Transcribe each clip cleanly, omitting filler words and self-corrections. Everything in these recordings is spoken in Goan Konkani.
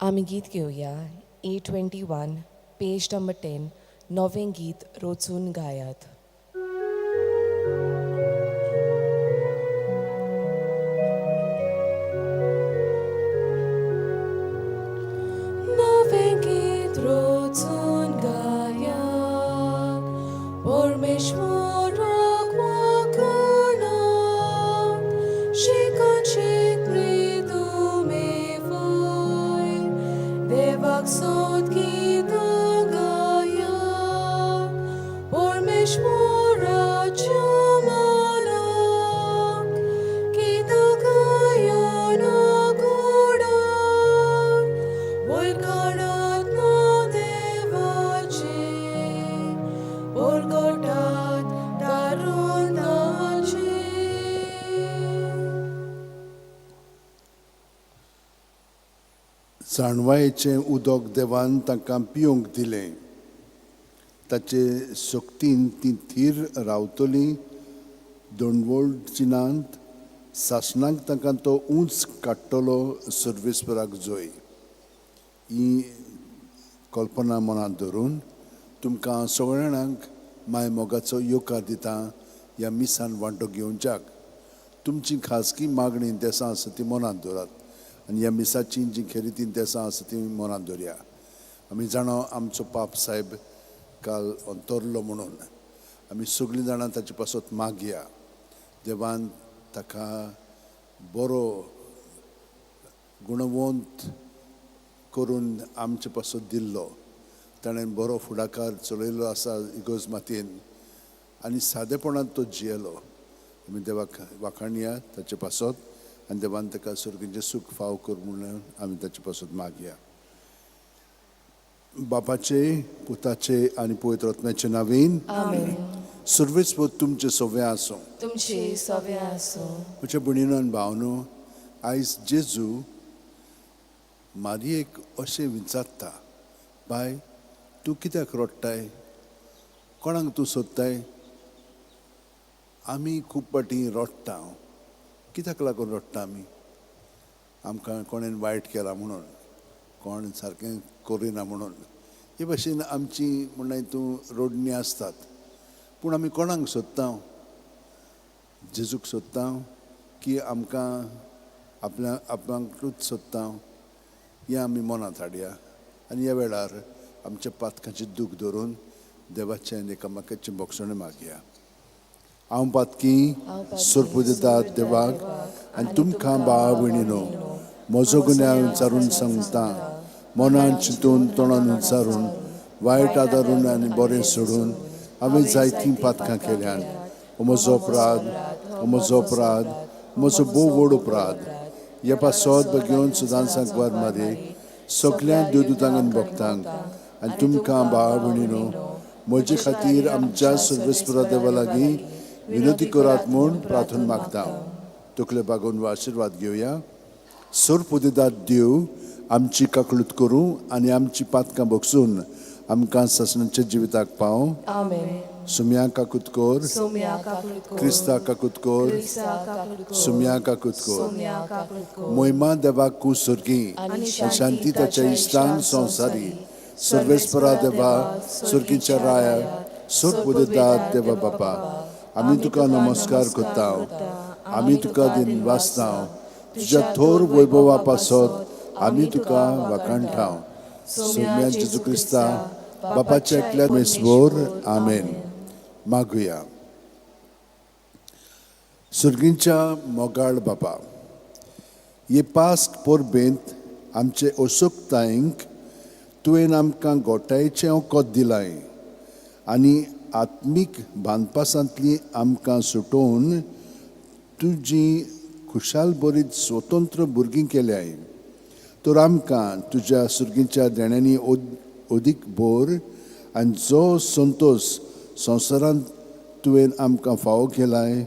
आमी गीत घेवया A21 page number 10 नवें गीत रचून गायात. नवें गीत रचून गायात परमेश्वराक वाखाणात शिकान शीक मृदुमे वयर देवाक सोद गितां गायात परमेश्वराच्या मानाक गितां गायन गोडात वयर काडात नांव देवाचें परगटात तारून ताचें. जाणवायेचें उदक देवान तांकां पिवंक दिलें. ताचे सक्तीन तीं थीर रावतलीं दंडवळचिनांत सासणाक तांकां तो उंच काडटलो. सर्वेस्पराक जय. ही कल्पना मनांत धरून तुमकां सगळ्या जाणांक माय मोगाचो येवकार दिता ह्या मिसान वांटो घेवच्याक. तुमची खाजगी मागणी देसां आसा ती मनांत दवरात आनी ह्या मिसाची जी खेरीती देसां आसा ती मनांत दवरया. आमी जाणा आमचो पाप साहेब काल अंतरलो म्हणून आमी सगळीं जाणां ताचे पासत मागया. देवान ताका बरो गुणवंत करून आमचे पासत दिल्लो. ताणें बरो फुडाकार चलयलो आसा इगर्ज मातयेन आनी सादेपणांत तो जियेलो. आमी देवाक वाखाणया ताचे पासत आनी देवान ताका सर्गीचें सूख फाव कर म्हणून आमी ताचे पासत मागया. बापाचे, पुताचे आनी पवित्र आत्म्याचे नांवान. आमेन. सर्वेस्पर तुमचें सगळें आसूं. तुमचे सगळें आसूं. म्हज्या भयणीनो आनी भावनो, आयज जेजू मारयेक अशें विचारता, बाय तूं कित्याक रडटाय, कोणाक तूं सोदताय? आमी खूब फावटी रडटा. कित्याक लागून रडटा आमी? आमकां कोणेन वायट केलां म्हणून, कोण सारकें करिना म्हणून. हे भाशेन आमची म्हणल्यार तूं रडणी आसतात. पूण आमी कोणाक सोदता? जेजूक सोदता की आमकां आपल्या आपणाकूच सोदता? हें आमी मनांत हाडया आनी ह्या वेळार आमच्या पातकांची दूख धरून देवाचें आनी एकामेकाचें भोगसणें मागया. हांव पातकी सोरपुदिता देवाक आनी तुमकां भाव भयणीनो म्हजो गुन्यांव विचारून सांगता. मनान चिंतून, तोंडान उच्चारून, वायट आदारून आनी बरें सोडून हांवें जायतीं पातकां केल्यान. हो म्हजो अपराध, हो म्हजो अपराध, म्हजो भोव व्हड अपराध. हे पासत घेवन सदांच सांकवार मारी सगळ्या देवदूतांक आनी भक्तांक आनी तुमकां भाव भयणीनो म्हजे खातीर आमच्या सर्वेस्परा देवा लागीं विनंती करात म्हूण प्रार्थना मागता. तकले बागोवन वा आशिर्वाद घेवया. सोरपुदेदात देव आमची काकळूत करूं आनी आमची पातकां बगसून आमकां सासणाच्या जिविताक पाव. आमेन. सुम्या काकूत कर. सोम्या काकूत कर. क्रिस्ता काकूत कर. क्रिस्ता काकूत कर. सुम्या काकूत कर. सोम्या काकूत कर. मोहिमा देवाक सर्गी आनी शांती ताच्या इश्टांक संवसारी. सर्वेस्परा देवा, सर्गीच्या राया, सोरपुदेदात देवा बापा, आमी तुका नमस्कार करता, आमी तुका दिन वाचता. तुज्या थोर वैभवा पासत आमी तुका वाखाणटा. सोम्या जेजू क्रिस्ता बापाच्या एकल्या मेसभोर. आमेन. मागुया. सर्गींच्या मोगाळ बापा, हे पास्क परबेंत आमचे असोकतायेंक तुवें आमकां गोठायेचें वखद दिलाय आनी आत्मीक बांदपासांतली आमकां सुटोवन तुजी खुशाल बरीत स्वतंत्र भुरगीं केल्याय. तर आमकां तुज्या सुर्गीच्या देण्यांनी अदीक भर आनी जो संतोश संवसारांत तुवें आमकां फावो केलाय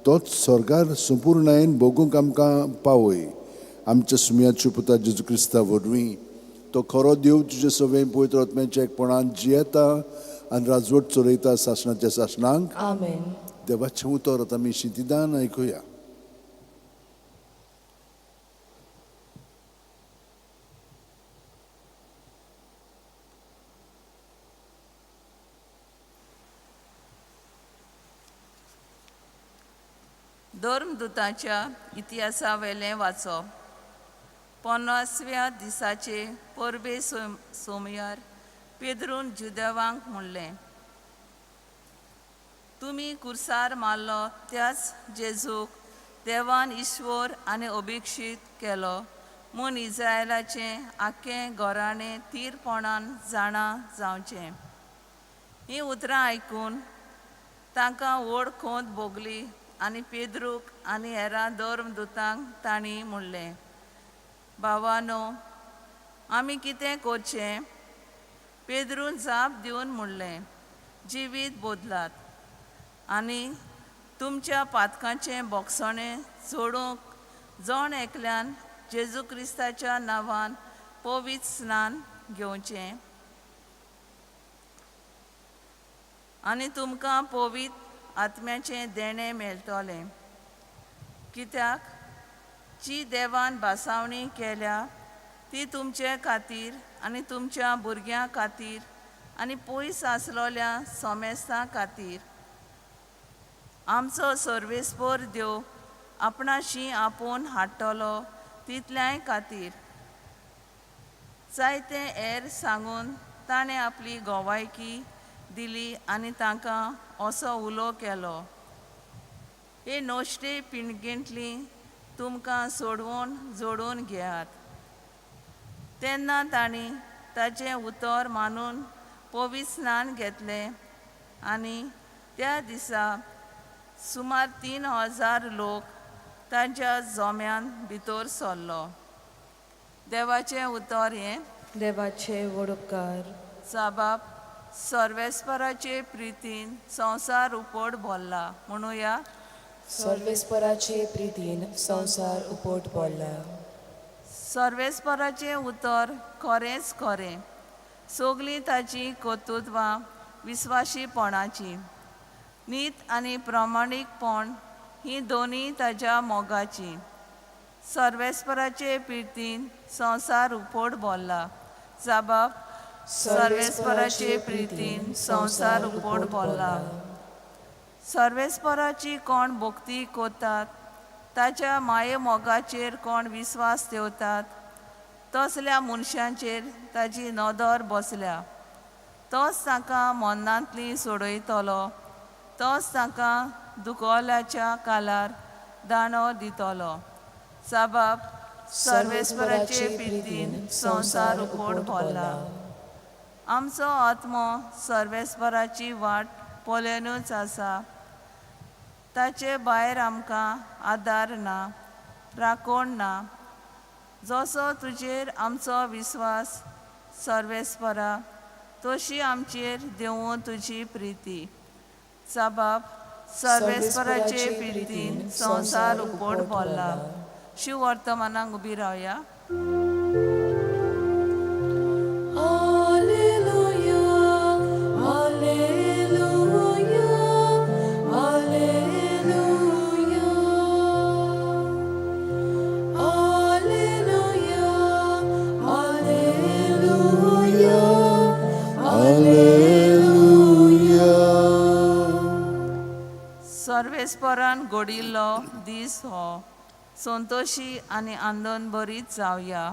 तोच स्वर्गार संपुर्णायेन भोगूंक आमकां पावय. आमच्या सुमयाच्या पुता जेजू क्रिस्ता वरवीं. तो खरो देव, तुजे सगळें पवित्र आत्म्याच्या एकपणान जियेता आनी राजवट चलयता सासणाच्या सासणांक. आमेन. देवाचें उतर आतां आमी शिंतिदान आयकुया. धर्मदुतांच्या इतिहासावेलें वाचप. 50व्या दिसाचे परबे सोमयार पेद्रून जुदेवांक म्हणलें, तुमी कुर्सार मारलो त्याच जेजूक देवान ईश्वर आनी अभिक्षीत केलो म्हूण इज्रायलाचें आख्खें घराणें थीरपणान जाणा जावचें. हीं उतरां आयकून तांकां व्हड खोंत भोगली आनी पेद्रूक आनी हेरां धर्मदुतांक तांणी म्हणलें, भावानो, आमी कितें करचें? पेद्रून जाप दिवन म्हणलें, जिवीत बदलात आनी तुमच्या पातकांचें बोगसणें जोडूंक जण एकल्यान जेजू क्रिस्ताच्या नांवान पवित्र स्नान घेवचें आनी तुमकां पवित्र आत्म्याचें देणें मेळटलें. कित्याक जी देवान भासावणी केल्या ती तुमचे खातीर आनी तुमच्या भुरग्यां खातीर आनी पयस आसलोल्या सोमेस्तां खातीर. आमचो सर्वेस्पर देव आपणाशी आपोवन हाडटलो तितल्याय खातीर. जायते हेर सांगून ताणें आपली गोवायकी दिली आनी तांकां असो उलो केलो, हे नश्टे पिणगेंतली तुमकां सोडवून जोडून घेयात. तेन्ना तांणी ताचें उतर मानून पवित्र स्नान घेतलें आनी त्या दिसा सुमार 3000 लोक तांच्या जोम्यान भितर सरलो. देवाचें उतर हें. देवाचे व्हड उपकार. साबाब सर्वेस्पराचे प्रितीन संवसार उपड भरला म्हणुया. सर्वेस्पराचे प्रितीन संवसार उपोट भरला. सर्वेस्पराचें उतर खरेंच खरें, सगलीं ताचीं कर्तृत्वां विस्वाशीपणाचीं. नीत आनी प्रामाणीकपण हीं दोनूय ताच्या मोगाचीं. सर्वेस्पराचे प्रितीन संवसार उपड भरला. जाबाब सर्वेस्पराचे प्रितीन संवसार उपड भरला. सर्वेस्पराची कोण भक्ती करतात, ताच्या माये मोगाचेर कोण विस्वास दवरतात, तसल्या मनशांचेर ताची नदर बसल्या. तोच तांकां मनांतली सोडयतलो, तोच तांकां दुखोल्याच्या कालार दाणो दितलो. साबाब सर्वेस्पराचे प्रितीन संवसार उपड भरला. आमचो आत्मो सर्वेस्पराची वाट पळोवनूच आसा, ताचे भायर आमकां आदार ना, राखण ना. जसो तुजेर आमचो विस्वास सर्वेस्परा, तशी आमचेर देवूं तुजी प्रिती. साबाब सर्वेस्पराचे प्रितीन संवसार उपड भरला. शिव वर्तमानाक उबी रावया. Alleluia, Alleluia, Alleluia. Alleluia, Alleluia, Alleluia. सर्वेस्परान घडिल्लो दीस हो, संतोशी आनी आनंदभरीत जावया.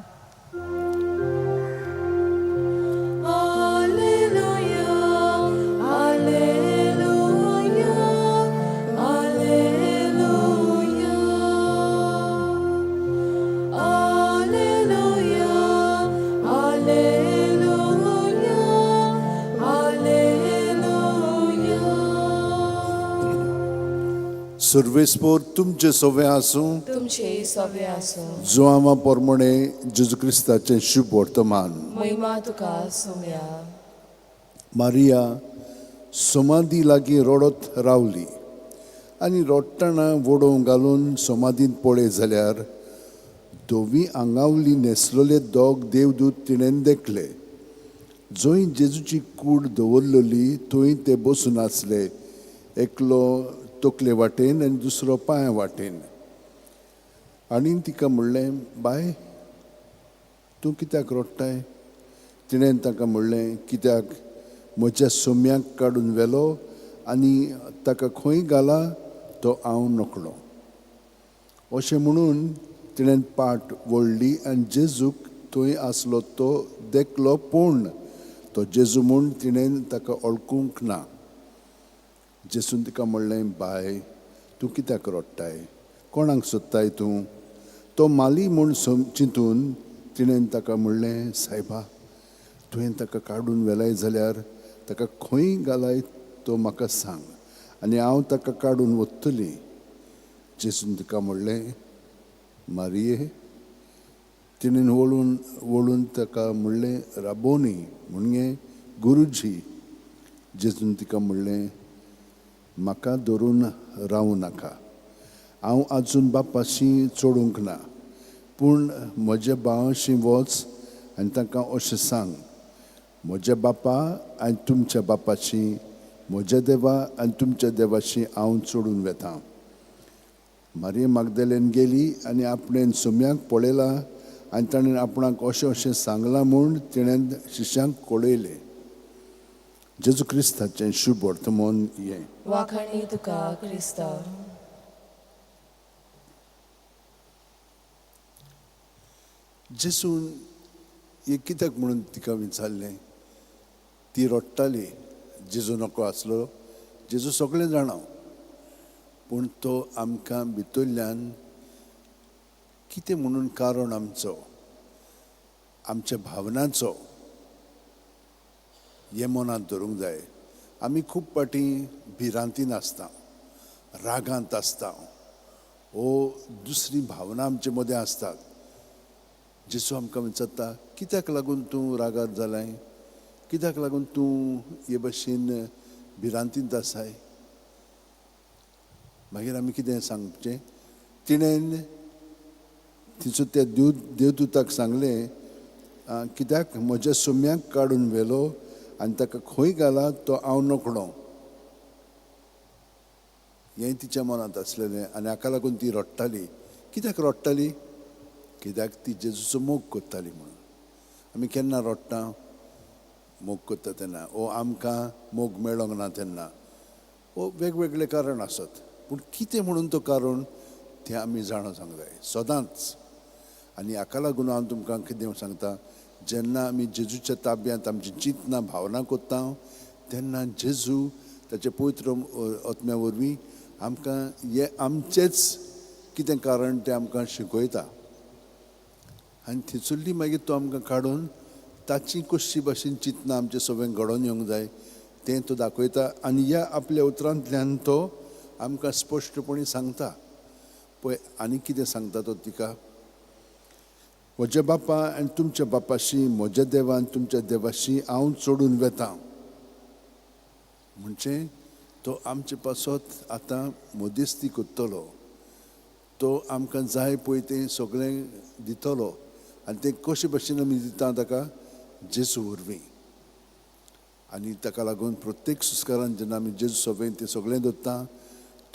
Alleluia, Alleluia, Alleluia. Alleluia, Alleluia, Alleluia. सर्वेस्पोर तुमचे सवे आसूं. तुमचे सवे आसूं. जुआंवा पोरमोणे जेजू क्रिस्ताचें शुभ वर्तमान. महिमा तुका सुम्या. मारिया समाधी लागीं रडत रावली आनी रडटना वडोवंक घालून समाधींत पळय जाल्यार धवी आंगावली न्हेसलेले दोग देवदूत तिणेन देखले. जंय जेजूची कूड दवरलेली थंय ते बसून आसले, एकलो तकले वाटेन आनी दुसरो पांया वाटेन. आनी तिका म्हणलें, बाय, तूं कित्याक रडटाय? तिणें ताका म्हणलें, कित्याक म्हज्या सोम्याक काडून व्हेलो आनी ताका खंय घाला तो हांव नकळो. अशें म्हणून तिणें पाट वळ्ळी आनी जेजूक थंय आसलो तो देखलो, पूण तो जेजू म्हूण तिणें ताका वळखूंक ना. जेजून तिका म्हणलें, बाय, तूं कित्याक रडटाय? कोणाक सोदताय तूं? तो माली म्हूण चिंतून तिणें ताका म्हणलें, सायबा, तुवें ताका काडून व्हेलाय जाल्यार ताका खंय घालाय तो म्हाका सांग आनी हांव ताका काडून वतली. जेजून तिका म्हणलें, मारिये. तिणें वळून वळून ताका म्हणलें, राबोनी, म्हणजे गुरुजी. जेजून तिका म्हणलें, म्हाका धरून रावूं नाका, हांव आजून बापाशी चडूंक ना, पूण म्हज्या भावाशी वच आनी तांकां अशें सांग, म्हज्या बापा आनी तुमच्या बापाशी, म्हज्या देवा आनी तुमच्या देवाशी हांव चडून वेता. मारिया मागदेलेन गेली आनी आपणें सोम्याक पळयला आनी ताणें आपणाक अशें अशें सांगलां म्हूण तिणें शिश्यांक कळयलें. जेजू क्रिस्ताचें शुभ वर्तमान हें. वाखाणी तुका क्रिस्ता. जेजून हें कित्याक म्हणून तिका विचारलें? ती रडटाली. जेजू नको आसलो, जेजू सगळें जाणा, पूण तो आमकां भितरल्यान कितें म्हणून कारण आमचो, आमच्या भावनांचो हें मनांत धरूंक जाय. आमी खूब फावटी भिरांतीन आसता, रागांत आसता, वो दुसरी भावना आमचे मदें आसतात. जेजू आमकां विचारता, कित्याक लागून तूं रागार जालाय? कित्याक लागून तूं हे भशेन भिरांतींत आसाय? मागीर आमी कितें सांगचें? तिणें तिचो त्या देवदूताक सांगलें, कित्याक म्हज्या सोम्याक काडून व्हेलो आनी ताका खंय घाला तो हांव नकळो. हें तिच्या मनांत आसलेलें आनी हाका लागून ती रडटाली. कित्याक रडटाली? कित्याक ती जेजूचो मोग करताली म्हणून. आमी केन्ना रडटा? मोग करता तेन्ना, ओ आमकां मोग मेळोंक ना तेन्ना, ओ वेगवेगळे कारण आसत, पूण कितें म्हणून तो कारण तें आमी जाणा जावंक जाय सदांच. आनी हाका लागून हांव तुमकां कितें सांगता, जेन्ना आमी जेजूच्या ताब्यांत आमची चिंतना भावना करता तेन्ना जेजू ताचे पवित्र आत्म्या वरवीं आमकां हें आमचेंच कितें कारण तें आमकां शिकयता. आनी थंयसरली मागीर तो आमकां काडून ताची कशी भाशेन चिंतना आमचें सगळें घडोवन येवंक जाय तें तो दाखयता. आनी ह्या आपल्या उतरांतल्यान तो आमकां स्पश्टपणी सांगता. पळय आनी कितें सांगता तो तिका, म्हज्या बापा आनी तुमच्या बापाशी, म्हज्या देवान तुमच्या देवाशी हांव चडून वेता. म्हणजे तो आमचे पासत आतां मध्यस्ती करतलो, तो आमकां जाय पळय तें सगळें दितलो. आनी तें कशे भशेन आमी दिता ताका? जेजू वरवीं. आनी ताका लागून प्रत्येक संस्कारान जेन्ना आमी जेजू सगळें तें सगळें दवरता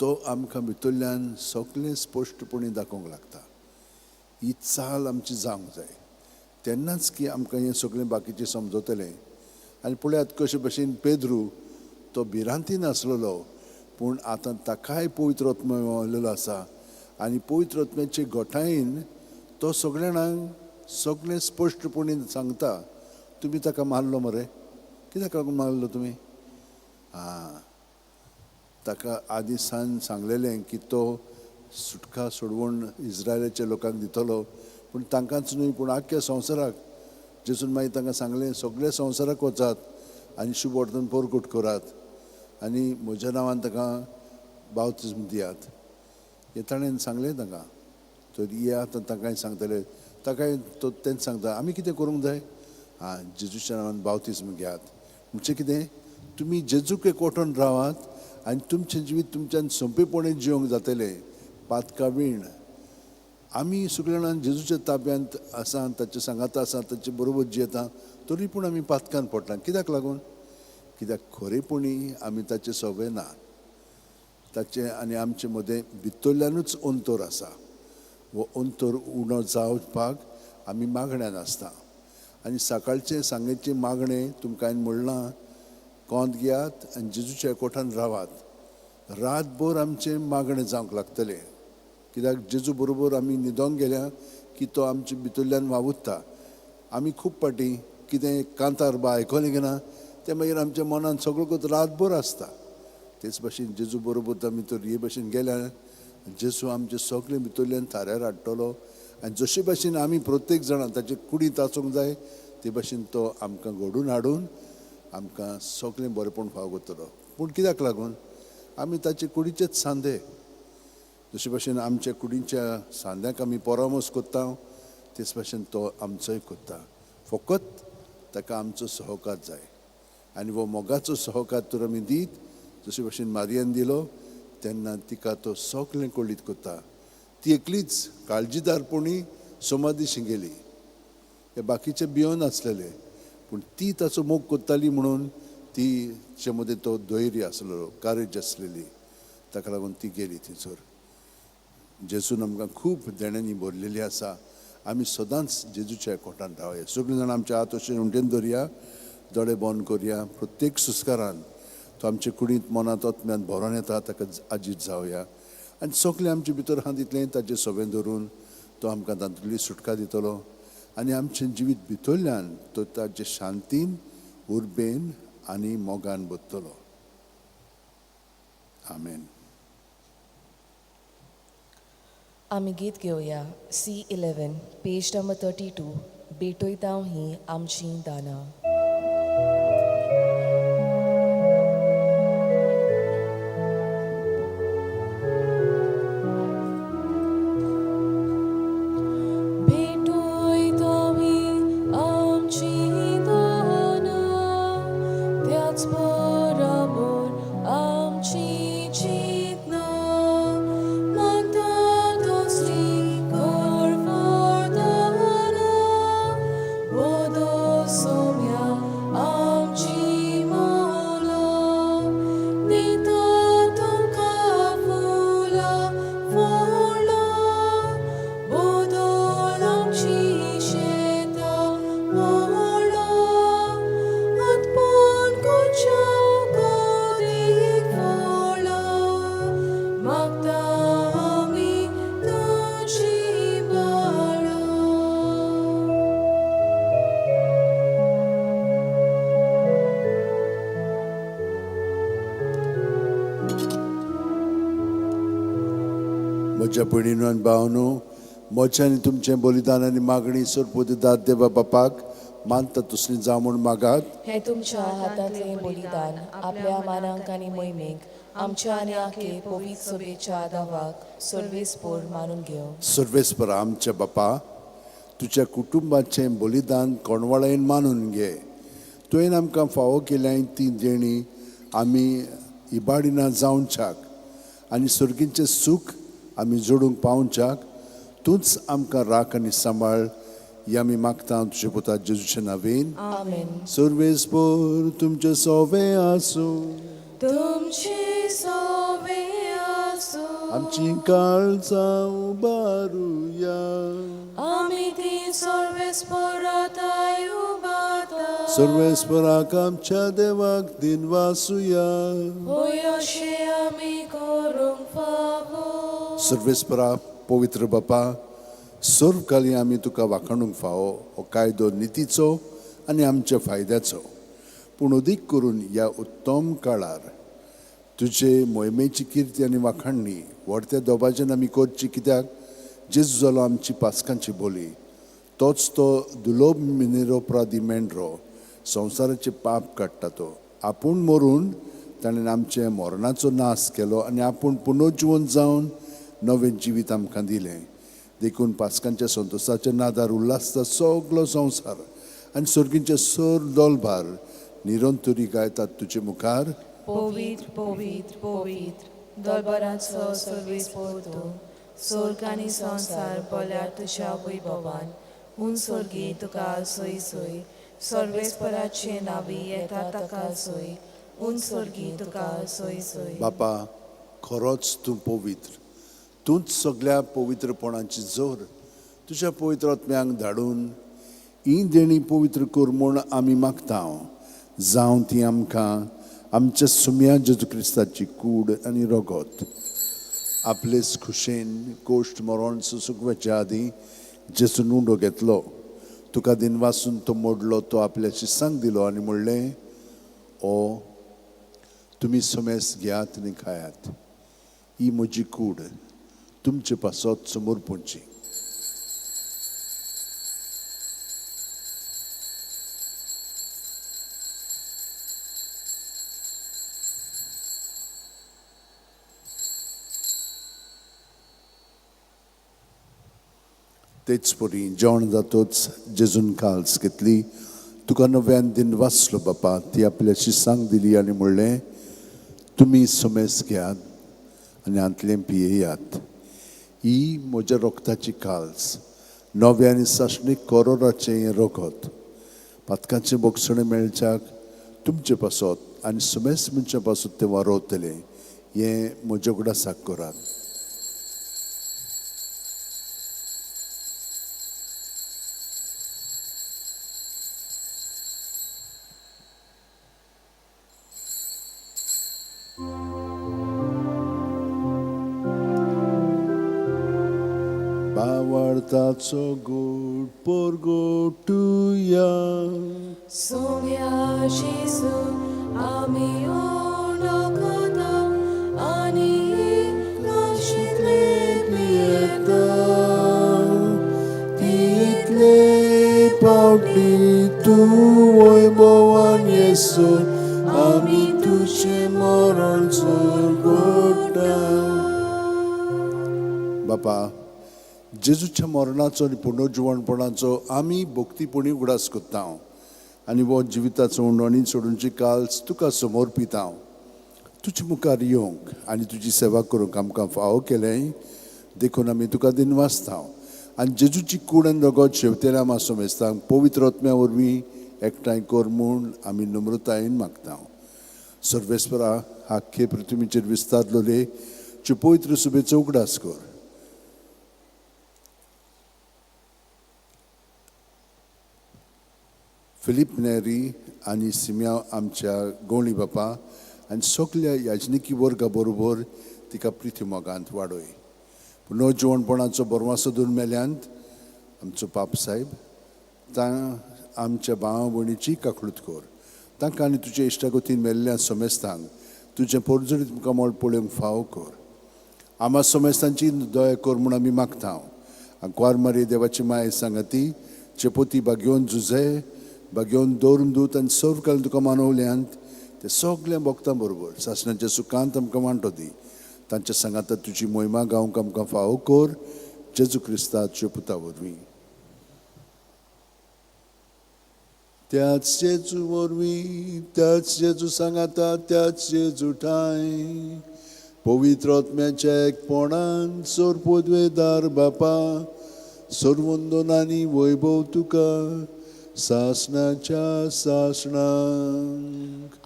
तो आमकां भितरल्यान सगळें स्पश्टपणी दाखोवंक लागता. ही चाल आमची जावंक जाय तेन्नाच की आमकां हें सगळें बाकीचें समजतलें. आनी पळयात कशे भशेन पेद्रू तो भिरांतीन आसलेलो, पूण आतां ताकाय पवित्र आत्मो मेळिल्लो आसा आनी पवित्र आत्म्याचे घटायेन तो सगळ्या जाणांक सगळें स्पश्टपणी सांगता, तुमी ताका मारलो मरे, कित्याक लागून मारलो तुमी? आं, ताका आदी सान सांगलेलें की तो सुटका सोडवण इस्रायलाच्या लोकांक दितलो, पूण तांकांच न्हय पूण आख्ख्या संवसाराक. जेजून मागीर तांकां सांगलें, सगळ्या संवसाराक वचात आनी शुभ वर्तन परगट करात आनी म्हज्या नांवान ताका बावतिज्म दियात. हें ताणें सांगलें तांकां. तर हे आतां तांकांय सांगतले, ताकाय तो तेंच सांगता, आमी कितें करूंक जाय? आं, जेजूच्या नांवान बावतिज्म घेयात. म्हणजे कितें? तुमी जेजूक एकवटून रावात आनी तुमचें जिवीत तुमच्यान सोंपेपणी जिवंक जातलें, पातका वीण. आमी सगळे जाणां जेजूच्या ताब्यांत आसा, ताचे सांगाता आसा, ताचे बरोबर जियेता, तरी पूण आमी पातकान पडटा. कित्याक लागून? कित्याक खरेपणी आमी ताचे सवे ना. ताचे आनी आमचे मदें भितरल्यानूच अंतर आसा. हो अंतर उणो जावपाक आमी मागण्यान आसता. आनी सकाळचें सांगेचें मागणें तुमकां हांवें म्हणलां, कोंत घेयात आनी जेजूच्या एकवटान रावात. रातभर आमचें मागणें जावंक लागतलें. कित्याक जेजू बरोबर आमी न्हिदोंक गेल्या की तो आमचे भितरल्यान वावुरता. आमी खूब फावटी कितें कांतार बा आयकलें की ना तें मागीर आमच्या मनान सगळो रातभर आसता. तेच भाशेन जेजू बरोबर आमी तर हे भाशेन गेल्या जेजू आमचे सगळे भितरल्यान थाऱ्यार हाडटलो आनी जशे भाशेन आमी प्रत्येक जाणां ताचे कुडींत आसूंक जाय ते भाशेन तो आमकां घडून हाडून आमकां सगळें बरेपण फावो करतलो. पूण कित्याक लागून आमी ताचे कुडीचेच सांदे, जशे भाशेन आमच्या कुडीच्या सांद्याक आमी परामर्श करता तेच भाशेन तो आमचोय करता. फकत ताका आमचो सहकार जाय आनी हो मोगाचो सहकार तर आमी दीत जशे भाशेन मारियान दिलो तेन्ना तिका तो सगळें कळीत करता. ती एकलीच काळजीदारपणी समाधीशी गेली, हे बाकीचे भियोन आसलेले पूण ती ताचो मोग करताली म्हणून तिचे मदें तो धैर्य आसलेलो, कारेज आसलेली, ताका लागून ती गेली थंयसर. जेजून आमकां खूब देण्यांनी भरलेली आसा. आमी सदांच जेजूच्या कोटान रावया. सगळीं जाणां आमच्या हात अशें उंटेन धरया, दोळे बंद करया. प्रत्येक सुस्कारान तो आमचे कुडींत मनांत आत्म्यांत भरोन येता ताका आजीत जावया आनी सगळें आमचे भितर आहा तितलें ताचें सवें धरून तो आमकां तातूंतली सुटका दितलो आनी आमचें जिवीत भितरल्यान तो ताचे शांतीन, उर्बेन आनी मोगान भरतलो. आमेन. आमी गीत घेवया C11 page number 32, भेटयता ही आमची दानां. भेटयता ही आमची दानां, त्याच बरोबर आमची चिंतनां, मागता तसली कर वरदानां, बदल सोम्या आमची मनां, दिता तुमकां फुलां फळां, बदल आमची शेतां मळां, उत्पन्न करच्या गोदीक फळां, मागता आमी तुजी बाळां. म्हज्या भयणीनो आनी भावनो, म्हजें आनी तुमचें बलिदान आनी मागणी सरपोतीदाद देवा बापाक मानता तसली जावं म्हूण मागात. हे तुमच्या हातांतलें बलिदान आपल्या मानांक आनी मोहिमेक आमच्या आनी आखे पवित्र सभेच्या दावाक सर्वेस्पोर मानून घेवं. सर्वेस्पर आमच्या बापा, तुज्या कुटुंबाचें बलिदान कोणवाळेन मानून घे. तुवें आमकां फावो केल्याय ती देणी आमी इबाडिना जावच्याक आनी सर्गीचें सूख आमी जोडूंक पावच्याक तूंच आमकां राख आनी सांबाळ. ही आमी मागता तुज्या पुता जेजूच्या नांवेन. आमेन. सर्वेस्पर तुमचें सोवे आसूं. तुमचे सोवे आसूं. आमची काळजां उबारुया. आमी ती सर्वेस्पराताय उबाता. सर्वेस्पराक आमच्या देवाक दिनवासुया. होय अशें आमी करूंक फावो. सर्वेस्परा पवित्र बापा, सर्व काली आमी तुका वाखाणूंक फावो हो कायदो नितीचो आनी आमच्या फायद्याचो, पूण अदीक करून ह्या उत्तम काळार तुजे मोहिमेची किर्ती आनी वाखाणणी व्हडत्या दोबाज्यान आमी करची. कित्याक जेजू जालो आमची पास्कांची बोली, तोच तो दुलोब मिनेरो प्रादी मेंढरो संवसाराचे पाप काडटा. तो आपूण मरून ताणें आमच्या मरणाचो नाश केलो आनी आपूण पुनर्जिवन जावन नवें जिवीत आमकां दिलें. देखून पास्कांच्या संतोशाच्या नादार उल्हासता सगलो संवसार आनी सर्गींचे सर दोलभार निरंतरी गायतात तुजे मुखार. पवित्र पवित्र पवित्र दोलबराचो सर्वेस्पोर तूं, स्वर्ग आनी संवसार बोल्यार तुज्या वैभवान. हून स्वर्गी तुका सोय सोय, सर्वेस्पराचे नांवी येता ताका सोय, हून स्वर्गी तुका सोय सोय. बापा, खरोच तूं पवित्र, तूंच सगळ्या पवित्रपणाची जोर. तुज्या पवित्र आत्म्यांक धाडून ही देणी पवित्र कर म्हूण आमी मागता. जावं ती आमकां आमच्या सुम्या जेजू क्रिस्ताची कूड आनी रगत. आपलेच खुशेन कोश्ट मरण सोसूंक वचच्या आदीं जेजून उंडो घेतलो, तुका दिनवासून तो मोडलो, तो आपल्या शिसांक दिलो आनी म्हणलें, ओ तुमी समेस घेयात आनी खायात, ही म्हजी कूड तुमचे पासत समर्पूंची. तेच परी जेवण जातोच जेजून काल्स घेतली, तुका नव्यान दिन वाचलो बापा, ती आपल्या शिसांक दिली आनी म्हणलें, तुमी समेस घेयात आनी हांतलें पियेयात, ही म्हज्या रोगताची काल्स, नव्या आनी सासणीक कोरोराचें हें रोगत, पातकाचें बोगसणें मेळच्याक तुमचे पासत आनी समेस मनशां पासत तें वारोवतलें, हें म्हज्या उगडासाक करात. बावडताचो गोड पोरगोटुया सोम्या जेजू आमी उंडो खाता आनी काशींतले पियेता. तितले पावटी तूं वैभवान येसर आमी तुजें मरण चोरगोटा. बापा, जेजूच्या मरणाचो आनी पुनर्जिवणपणाचो आमी भक्तीपणी उगडास करता आनी हो जिविताचो उंडो आनी सोडूनची काल्स तुका समर्पिता. तुजे मुखार येवंक आनी तुजी सेवा करूंक आमकां फावो केलें देखून आमी तुका दिनवासता आनी जेजूची कूड आनी रगत शेवतेल्या आमा समेस्तांक पवित्र आत्म्या वरवीं एकठांय कर म्हूण आमी नम्रतायेन मागता. सर्वेस्परा, आख्खे पृथ्वीचेर विस्तारलोले च्यो पवित्र सुबेचो उगडास कर. फिलीप नेरी आनी सिम्या आमच्या गोंवळी बापा आनी सगल्या याजनिकी वर्गा बरोबर तिका प्रिती मोगांत वाडय. पुनर्जिवणपणाचो बरवासो धरून मेल्यांत आमचो पाप साहेब तां आमच्या भाव भयणीची काकळूत कर. तांकां आनी तुजे इश्टागतीन मेल्ल्या समेस्तांक तुजें पोरजडीत मुखामळ पळोवंक फावो कर. आमा समेस्तांची दया कर म्हूण आमी मागता. आंकवार मारी देवाची माय सांगाती चेपोती बागेवन जुझे बागेवन दवरून दूत आनी सर्व काल तुका मानवल्यांत ते सगल्या भक्तां बरोबर सासणाच्या सुखांत आमकां वांटो दी. तांच्या सांगाता तुजी मोहिमा गावंक आमकां फावो कर, जेजू क्रिस्ताच्या पुता वरवीं. त्याच जेजू वरवीं, त्याच जेजू सांगाता, त्याच जेजू ठांय पवित्र आत्म्याच्या एकपणान सोरपोदवेदार बापा सर्वंदन आनी वैभव तुका सासणाच्या सासणाक.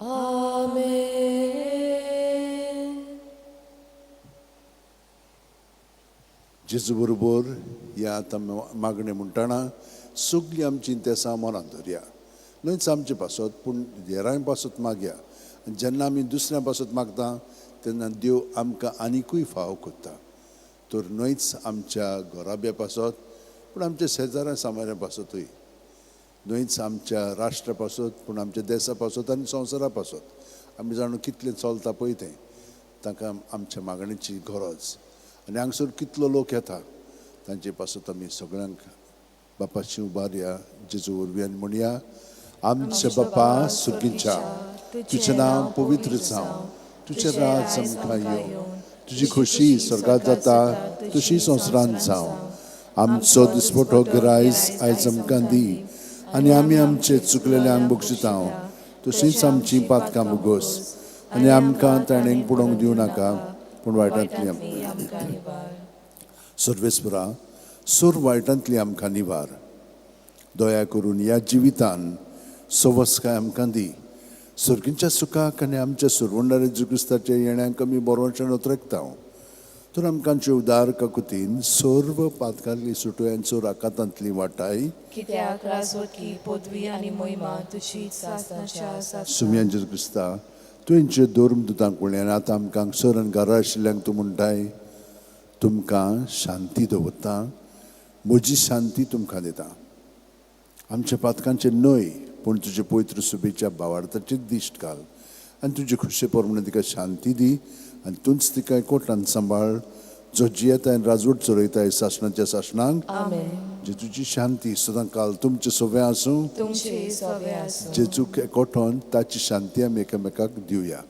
आमेन. जेजू बरोबर ह्या आतां मागणें म्हणटना सगळीं आमचीं तेसां मनांत धरया, न्हयच आमचे पासत पूण हेरांय पासत मागया. आनी जेन्ना आमी दुसऱ्या पासत मागता तेन्ना देव आमकां आनिकूय फावो करता. तर न्हयच आमच्या घराब्या पासत पूण आमच्या शेजाऱ्या सामाऱ्या पासतूय, न्हयच आमच्या राष्ट्रा पासत पूण आमच्या देसा पासत आनी संवसारा पासत. आमी जाणू कितलें चलता पळय तें, तांकां आमच्या मागणेची गरज आनी हांगसर कितलो लोक येता तांचे पासत आमी सगळ्यांक बापाची उबारया जेजू वरवीं आनी म्हणया, आमच्या बापा सुर्गीच्या, तुजें नांव पवित्र जावं, तुजें राज आमकां येवं, तुजी खोशी स्वर्गांत जाता तशी संवसारांत जावं. आमचो दिसपटो गिरायस आयज आमकां दी आनी आमी आमचे चुकलेल्यांक बक्षिता तशींच आमची पातकां मुगोस आनी आमकां ताणें पुडोवंक दिवं नाका पूण वायटांतली आमकां निवार. सर्वेस्परा, सोर वायटांतली आमकां निवार. दया करून ह्या जिवितान सवसकाय आमकां दी. सर्गींच्या सुखाक आनी आमच्या सुरवंडारे जेजू क्रिस्ताच्या येण्याक आमी बरोवच्यान उतरेकता. तर आमकांचे उदार काकुतीन सर्व पातकांतली सुटोय आनी सोर आकातांतली वाटाय. कित्याक राजवटकी पदवी आनी मोहिमा तुजी सासणाच्या सासणाक. सुम्या जेजू क्रिस्ता, तुवें जे धर्म दुतांक पळय आनी आतां आमकां हांगसर आनी घरा आशिल्ल्यांक तूं म्हणटाय, तुमकां शांती दवरता, म्हजी शांती तुमकां दिता. आमच्या पातकांचे न्हय पूण तुजे पवित्र सुबेच्या भावार्थाची दिश्ट घाल आनी तुजे खुशे प्रमाणे तिका शांती दी आनी तूंच तिका एकवटान सांबाळ, जो जियेता आनी राजवट चलयताय सासणाच्या सासणांक. आमेन. जेजूची शांती सदां काल तुमचे सोवे आसूं. तुमचे सोवे आसूं. जेजूक एकवटोन ताची शांती आमी एकामेकाक दिवया.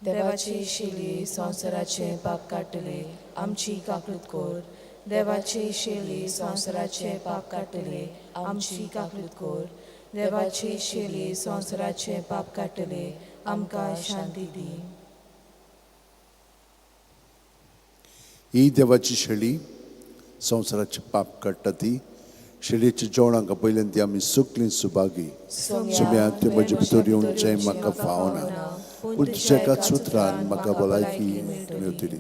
देवाची शेली संवसाराचे पाप काडटले, आमची काकूत कोर. देवाची शेली संवसाराचे पाप काडटले, आमची काकूत कोर. देवाची शेली संवसाराचे पाप काडटले, आमकां शांती दी. ही देवाची शेळी संवसाराचे पाप काडटा ती शेळयेच्या जेवणाक पयल्यान ती आमी सगळीं सुभागी. सुम्या, त्यो म्हजे भितर येवचें म्हाका फावना, पूण तुज्या एकाच उतरान म्हाका भलायकी मेळटली.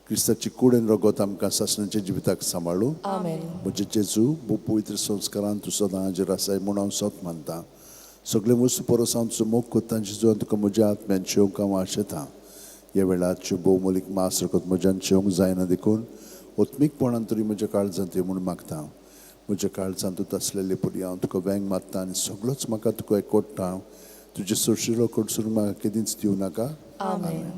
क्रिस्ताची कूड आनी रगत आमकां सासणाच्या जिविताक सांबाळू. आमेन. म्हजे जेजू, भोव पवित्र संस्कारान तूं सदां हाजीर आसाय म्हूण हांव सत मानता. सगळे वस्तू परस हांव तुजो मोग करता जेजू, आनी तुका म्हज्या आत्म्यान शेवंक हांव आशेतां. ह्या वेळार भोव मोलीक मास रगत म्हज्यान शेवंक जायना देखून आत्मीकपणान तरी म्हज्या काळजांत यो म्हूण मागता. म्हज्या काळजांत तूं आसलेले परी हांव तुका वेंग मारता आनी सगळोच म्हाका तुका एकवटता. तुजे सोशिलो कडसून म्हाका केदींच दिवं नाका. आमेन.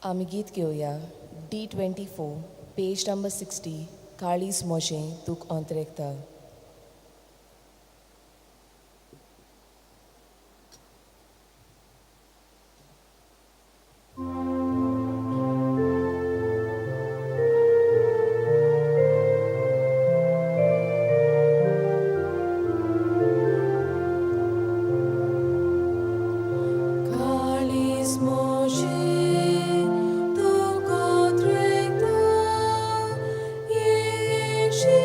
आमी गीत घेवया D 24, page number 60. काळीज म्हजें तूक अंतरेकता. काळीज म्हजें तुका अंतरेकता, येशू.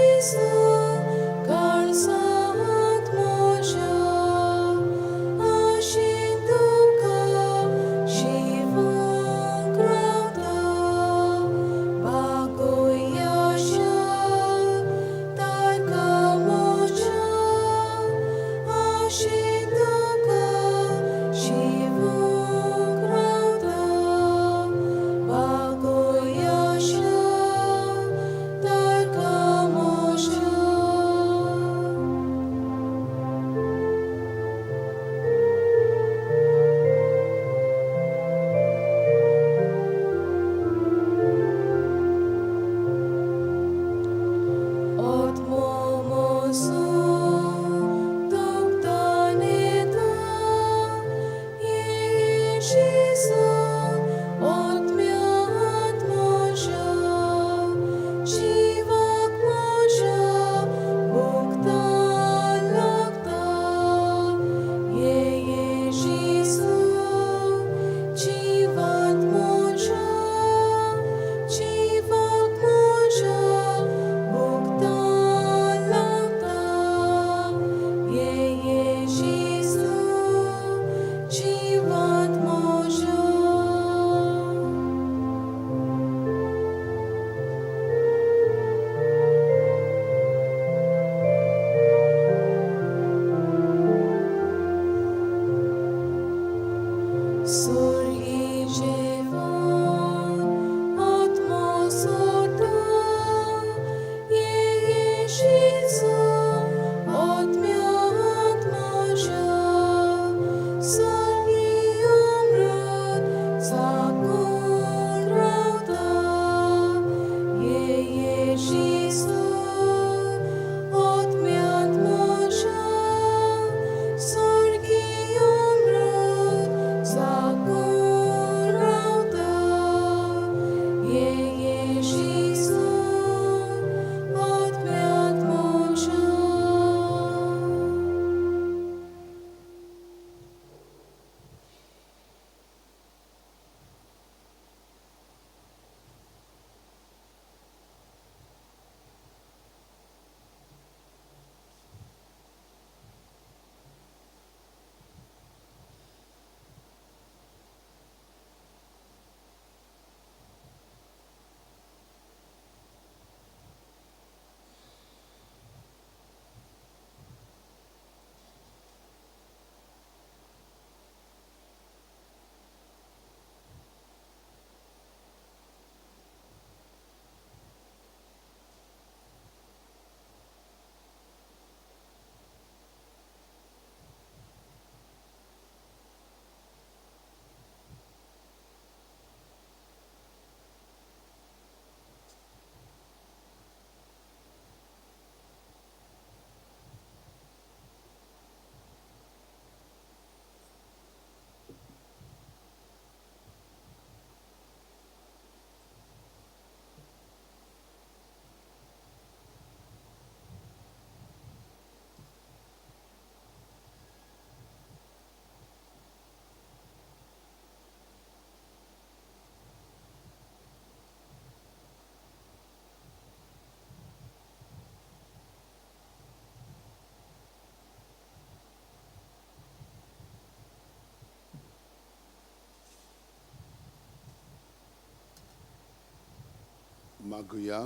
मागुया.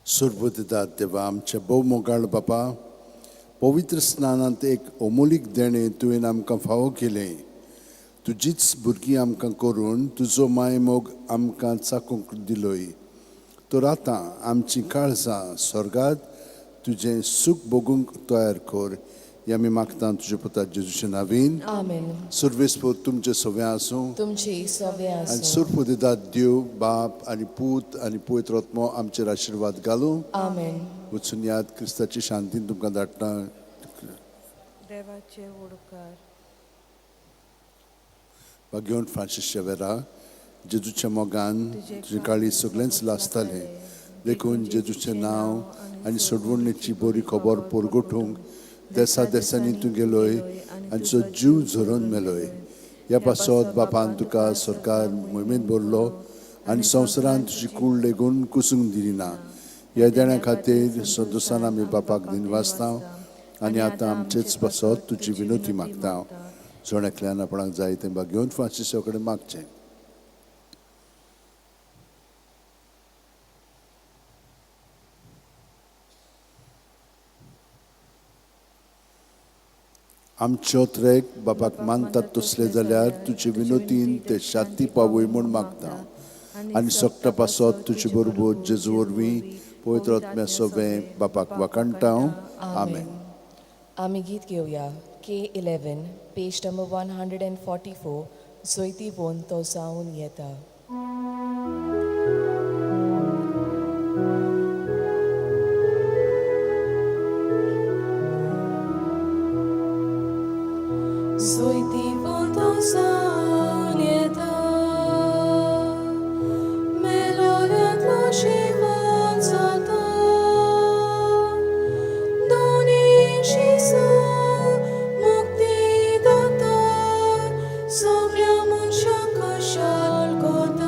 सुरबुद्धिदात देवा, आमच्या भोव मोगाळ बापा, पवित्र स्नानांत एक अमोलीक देणें तुवें आमकां फावो केलें. तुजीच भुरगीं आमकां करून तुजो मायमोग आमकां चाकूंक दिलोय. तर आतां आमचीं काळजां स्वर्गात तुजें सूख भोगूंक तयार कर, हें आमी मागता तुज्या पुता जेजूच्या नावीन. आमेन. सुर्वेस्पोत तुमचें सगळें आसूं. तुमची सगळें आनी आसूं. सुरपुदिदात देव बाप आनी पूत आनी पवित्र आत्मो आमचेर आशिर्वाद घालूं. आमेन. वचून याद, क्रिस्ताची शांतीन तुमकां धाडटा. देवाचे उडकार. भाग्यवंत फ्रांसीस शेवेरा, जेजूच्या मोगान तुजें काळीज सगळेंच लासतालें, देखून जेजूचें नांव आनी सोडवणेची बरी खबर परगटूंक देसा देसांनी तूं गेलोय आनी तुजो जीव झरोवन मेलोय. ह्या पासत बापान तुका सरकार मोहिमेंत भरलो आनी संवसारान तुजी कूड लेगून कुसूंक दिली ना. ह्या देण्या खातीर संतोसान आमी बापाक दिनवासता आनी आतां आमचेच पासत तुजी विनोती मागता. जण एकल्यान आपणाक जाय तें भाग्यवंत फ्रांसिसा कडेन मागचें. आमच्यो त्रेक बापाक मानतात तसले जाल्यार तुजे विनोतीन ते शांती पावय म्हूण मागता आनी सगटा पासत तुजे बरोबर जेजू वरवीं पवित्र आत्म्या सोबें बापाक वाखाणटा. आमेन. आमी गीत घेवया K11, page number 144, जोयती वोन तो जावन येता. जोयती वोन तो जावन येता, मेलोल्यांतलो जिवन जाता, दोनी जेजू मुक्ती दाता, सगळ्या मनशांक खुशाल करता.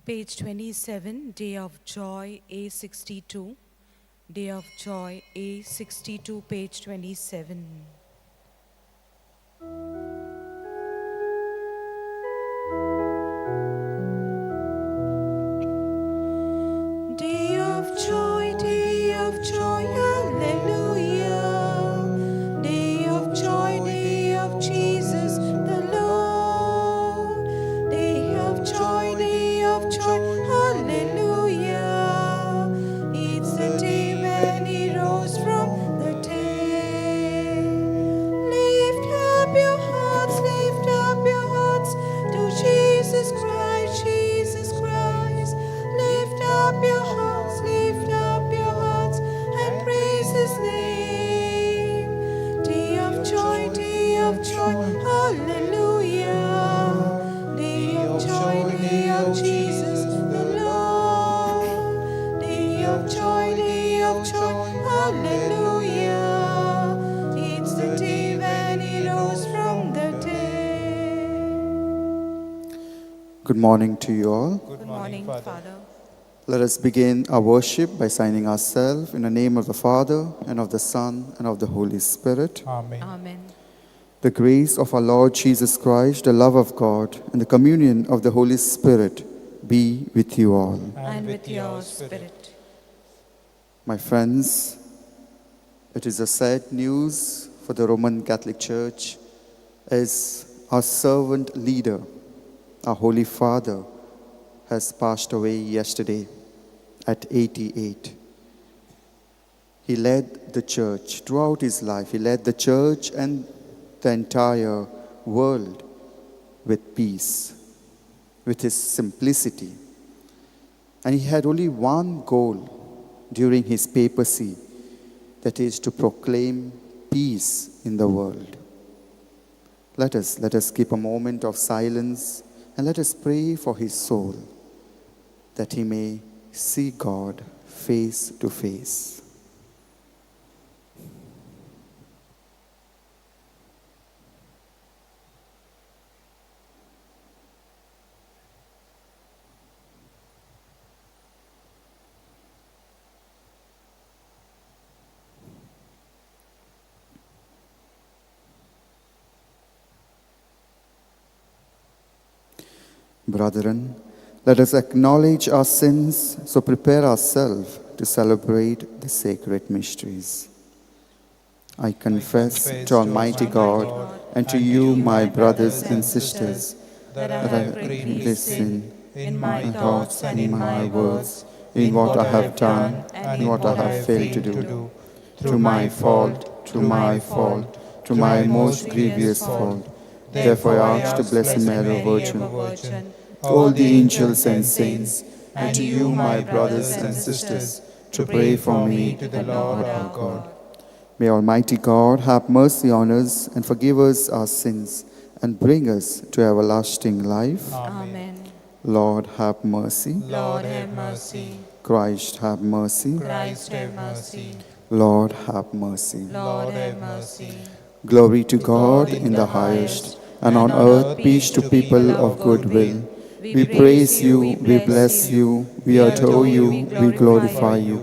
Page 27, Day of Joy, A62. Day of Joy, A62, page 27. Day of joy, day of joy, hallelujah. Day of joy, day of Jesus the Lord. Day of joy, day of joy, hallelujah. It's the day when he rose from the dead. Lift up your hearts, lift up your hearts to Jesus Christ, Jesus Christ. Lift up your hearts, lift up your hearts, and praise his name. Day of joy, day of joy, hallelujah. Day of joy, day of Jesus the Lord. Day of joy, day of joy, hallelujah. It's the day when he rose from the dead. Good morning to you all. Good morning, Father. Let us begin our worship by signing ourselves in the name of the Father, and of the Son, and of the Holy Spirit. Amen. Amen. The grace of our Lord Jesus Christ, the love of God, and the communion of the Holy Spirit be with you all. And with your spirit. My friends, it is a sad news for the Roman Catholic Church as our servant leader, our Holy Father, has passed away yesterday at 88. He led the church throughout his life. He led the church and the entire world with peace, with his simplicity. And he had only one goal during his papacy, that is to proclaim peace in the world. Let us keep a moment of silence and let us pray for his soul, that he may see God face to face. Brethren, let us acknowledge our sins, so prepare ourselves to celebrate the sacred mysteries. I confess to Almighty God and to you, my brothers and sisters, that I that I have greatly sinned sinned in my in thoughts thoughts and and in in my my words, words, in what I have done and and what I have failed to do. Through my fault, through my fault, to my most grievous fault. Therefore I ask to Blessed Mary, Virgin, all the angels and saints, and to you, my brothers and sisters, to pray for me to the Lord our God. May Almighty God have mercy on us and forgive us our sins and bring us to everlasting life. Amen. Lord, have mercy. Lord, have mercy. Christ, have mercy. Christ, have mercy. Lord, have mercy. Lord, have mercy. Glory to God in the highest, and on earth peace to people of good will. We praise you, we bless you, we adore you, we glorify you.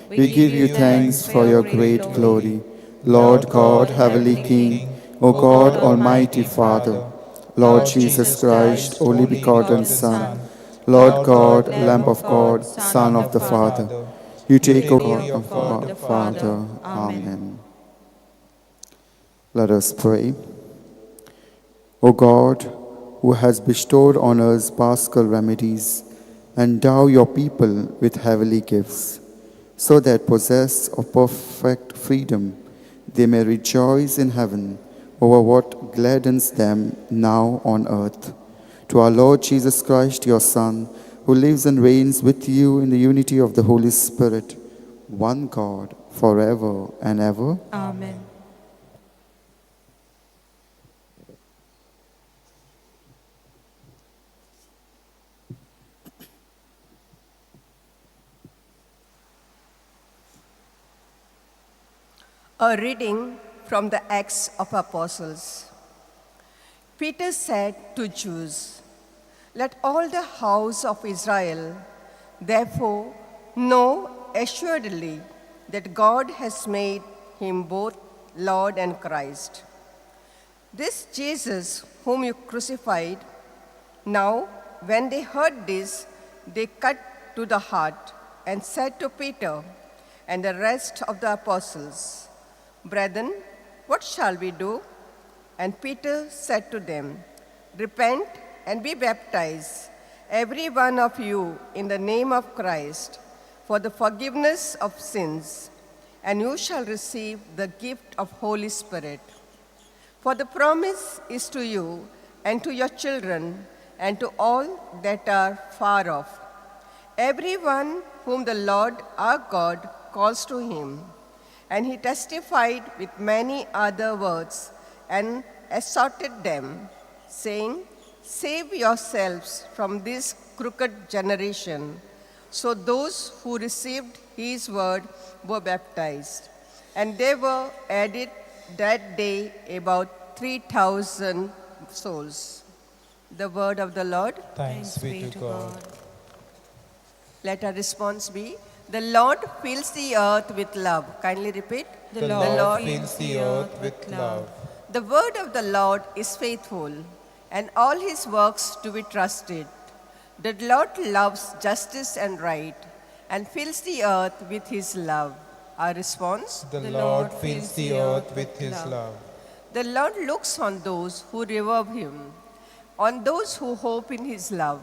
We give you thanks for your great glory. Lord God, Heavenly King, O God, Almighty Father, Lord Jesus Christ, only begotten Son, Lord God, Lamb of God, Son of the Father, you take over of our Father. Amen. Let us pray. O God, who has bestowed on us paschal remedies, endow your people with heavenly gifts, so that possessed of perfect freedom, they may rejoice in heaven over what gladdens them now on earth. To our Lord Jesus Christ, your Son, who lives and reigns with you in the unity of the Holy Spirit, one God, forever and ever. Amen. A reading from the Acts of Apostles. Peter said to Jews, Let all the house of Israel therefore know assuredly that God has made him both Lord and Christ. This Jesus whom you crucified. Now, when they heard this, they cut to the heart and said to Peter and the rest of the apostles, "Brethren, what shall we do?" And Peter said to them, "Repent and be baptized, every one of you, in the name of Christ, for the forgiveness of sins, and you shall receive the gift of Holy Spirit. For the promise is to you and to your children and to all that are far off, everyone whom the Lord our God calls to him." And he testified with many other words and exhorted them, saying, "Save yourselves from this crooked generation." So those who received his word were baptized, and there were added that day about 3,000 souls. The word of the Lord. Thanks be to God. Let our response be, the Lord fills the earth with love. Kindly repeat. The Lord fills the earth with love. The word of the Lord is faithful, and all his works to be trusted. The Lord loves justice and right, and fills the earth with his love. Our response? The Lord fills the earth with his love. The Lord looks on those who revere him, on those who hope in his love,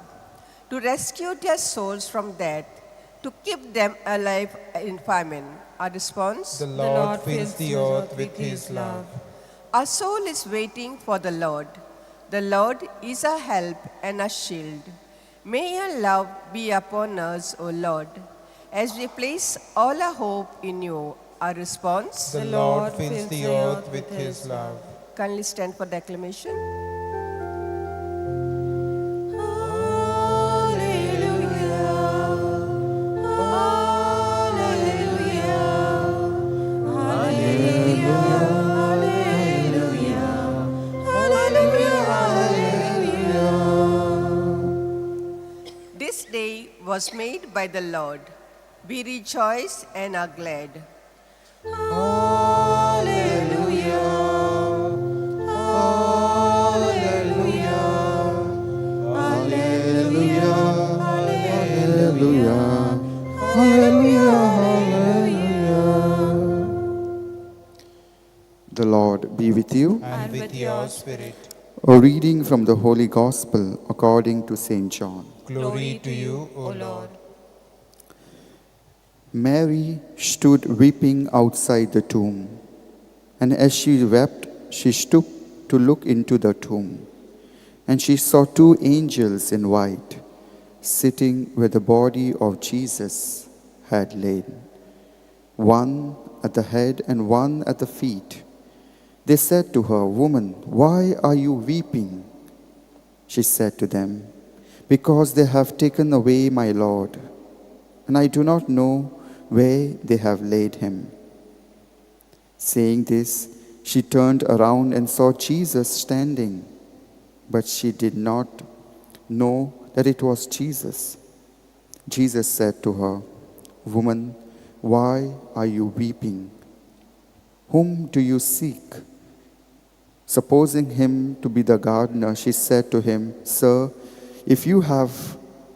to rescue their souls from death, to keep them alive in famine. Our response? The Lord fills the earth with his love. Our soul is waiting for the Lord. The Lord is our help and our shield. May your love be upon us, O Lord, as we place all our hope in you. Our response? The Lord fills the earth with his love. Kindly stand for the acclamation. This day was made by the Lord. We rejoice and are glad. Alleluia, alleluia, Alleluia, alleluia, alleluia, alleluia. The Lord be with you. And with your spirit. A reading from the Holy Gospel according to St. John. Glory to you, O Lord. Mary stood weeping outside the tomb, and as she wept, she stooped to look into the tomb. And she saw two angels in white, sitting where the body of Jesus had lain, one at the head and one at the feet. They said to her, "Woman, why are you weeping?" She said to them, "Because they have taken away my Lord, and I do not know where they have laid him." Saying this, she turned around and saw Jesus standing, but she did not know that it was Jesus. Jesus said to her, "Woman, why are you weeping? Whom do you seek?" Supposing him to be the gardener, she said to him, "Sir, if you have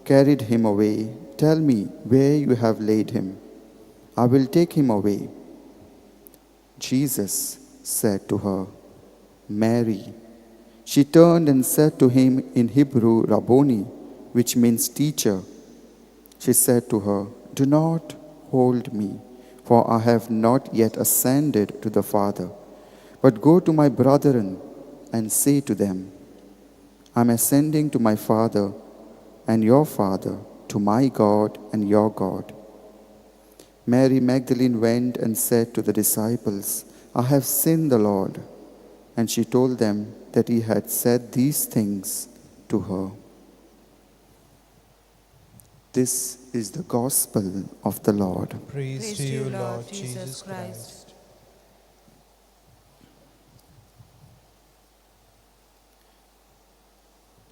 carried him away, tell me where you have laid him. I will take him away." Jesus said to her, "Mary." She turned and said to him in Hebrew, "Rabboni," which means teacher. She said to her, "Do not hold me, for I have not yet ascended to the Father. But go to my brethren and say to them, I am ascending to my Father and your Father, to my God and your God." Mary Magdalene went and said to the disciples, "I have seen the Lord." And she told them that he had said these things to her. This is the gospel of the Lord. Praise to you, Lord Jesus Christ.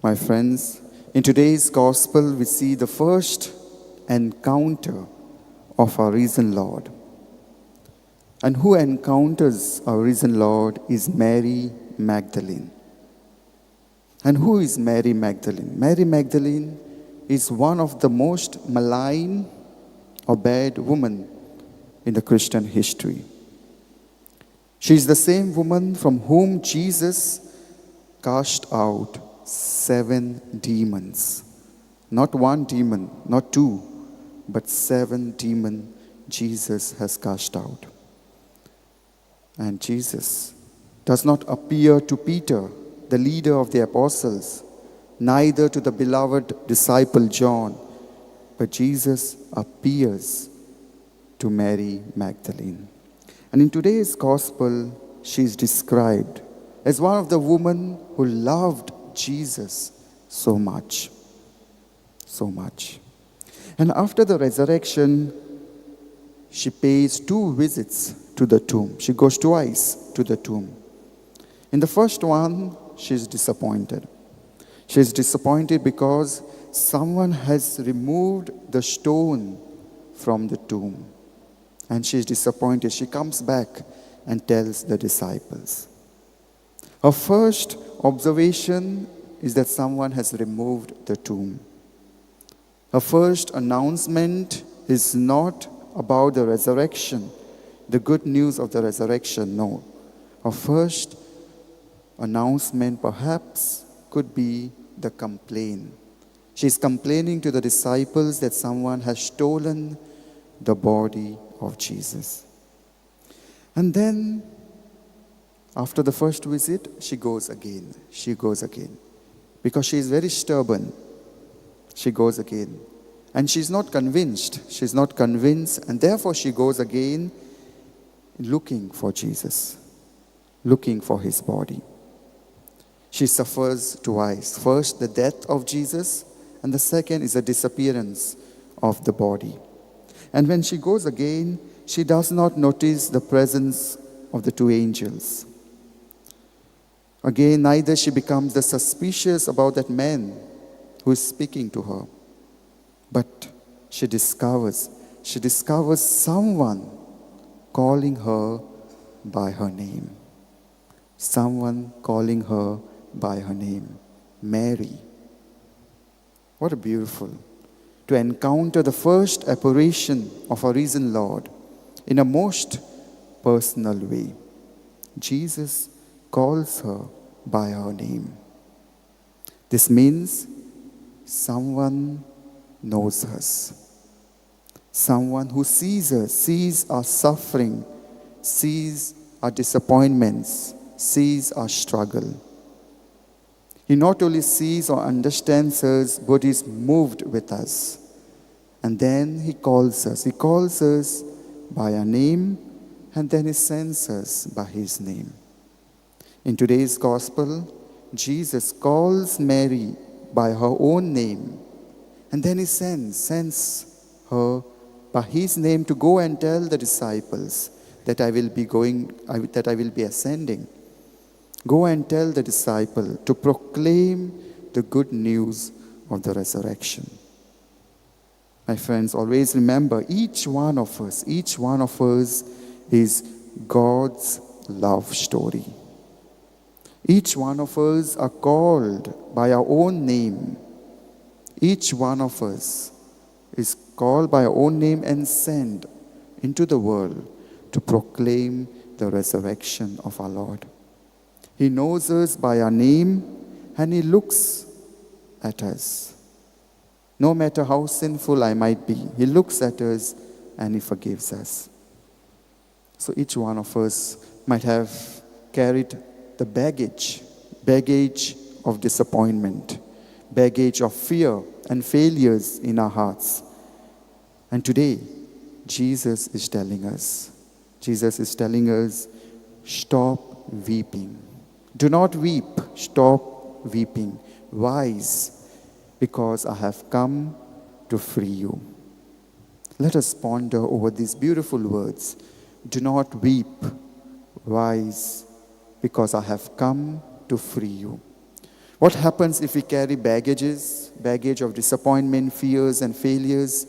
My friends, In today's gospel, we see the first encounter of our risen Lord. And who encounters our risen Lord is Mary Magdalene. And who is Mary Magdalene? Mary Magdalene is one of the most malign or bad women in the Christian history. She is the same woman from whom Jesus cast out 7 demons. Not one demon, not 2, but 7 demons Jesus has cast out. And Jesus does not appear to Peter, the leader of the apostles, neither to the beloved disciple John, but Jesus appears to Mary Magdalene. And in today's gospel, she is described as one of the women who loved Jesus so much, so much. And after the resurrection, she pays 2 visits to the tomb. She goes twice to the tomb. In the first one, she's disappointed. She's disappointed because someone has removed the stone from the tomb. And she's disappointed. She comes back and tells the disciples. Her first observation is that someone has removed the tomb. Her first announcement is not about the resurrection, the good news of the resurrection, no. Her first announcement perhaps could be the complaint. She's complaining to the disciples that someone has stolen the body of Jesus. And then, after the first visit, she goes again. She goes again. Because she is very stubborn. She goes again. And she's not convinced. She's not convinced. And therefore she goes again looking for Jesus, looking for his body. She suffers twice. First, the death of Jesus, and the second is the disappearance of the body. And when she goes again, she does not notice the presence of the 2 angels. Again, neither she becomes the suspicious about that man who is speaking to her. But she discovers someone calling her by her name. Someone calling her by her name, Mary. What a beautiful, to encounter the first apparition of our risen Lord in a most personal way. Jesus calls her by her name. This means someone knows us. Someone who sees us, sees our suffering, sees our disappointments, sees our struggle. He not only sees or understands us, but is moved with us. And then he calls us. He calls us by our name, and then he sends us by his name. In today's gospel, Jesus calls Mary by her own name, and then he sends her by his name to go and tell the disciples that I will be going, that I will be ascending. Go and tell the disciple to proclaim the good news of the resurrection. My friends, always remember, each one of us is God's love story. Each one of us are called by our own name. Each one of us is called by our own name and sent into the world to proclaim the resurrection of our Lord. He knows us by our name and he looks at us. No matter how sinful I might be, he looks at us and he forgives us. So each one of us might have carried the baggage of disappointment, baggage of fear and failures in our hearts. And today, Jesus is telling us, stop weeping. Do not weep, stop weeping. Wise, because I have come to free you. Let us ponder over these beautiful words. Do not weep, wise, because I have come to free you. What happens if we carry baggage of disappointment, fears, and failures?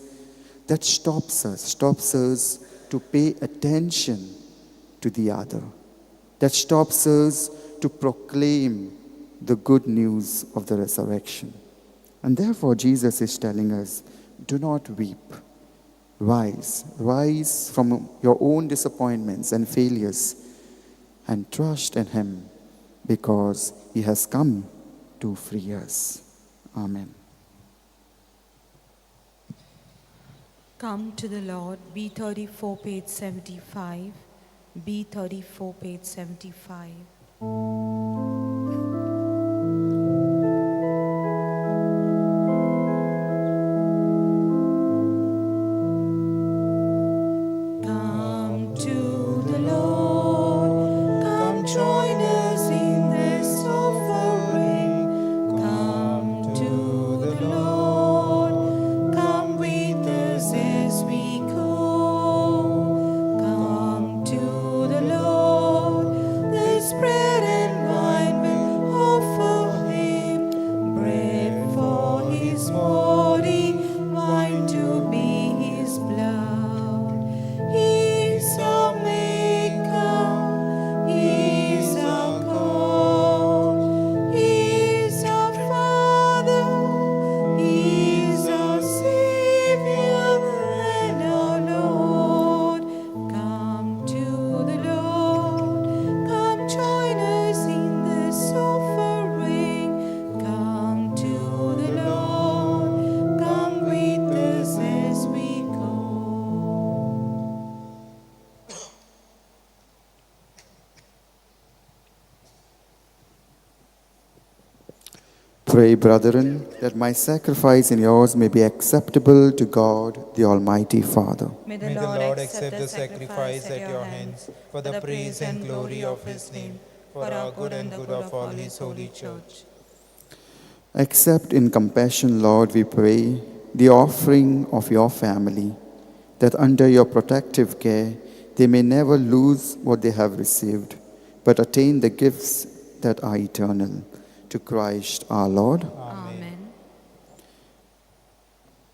That stops us to pay attention to the other. That stops us to proclaim the good news of the resurrection. And therefore, Jesus is telling us, do not weep. Rise, rise from your own disappointments and failures and trust in him, because he has come to free us. Amen. Come to the Lord, B34, page 75. B34, page 75. Come to the Lord, come join us in this offering. Come to the Lord, come with us as we go. Come to the Lord, this bread and wine will offer him, bread for his body, wine to be his blood. He's our Maker, He's our God, He's our Father, He's our Savior and our Lord. Come to the Lord, come join us in this offering. Come to the Lord, come with us as we go. Pray, brethren, that my sacrifice and yours may be acceptable to God, the Almighty Father. May the Lord accept the sacrifice at your hands for the praise and glory of his name, for our good and good of all his holy church. Accept in compassion, Lord, we pray, the offering of your family, that under your protective care they may never lose what they have received, but attain the gifts that are eternal. To Christ our Lord. Amen.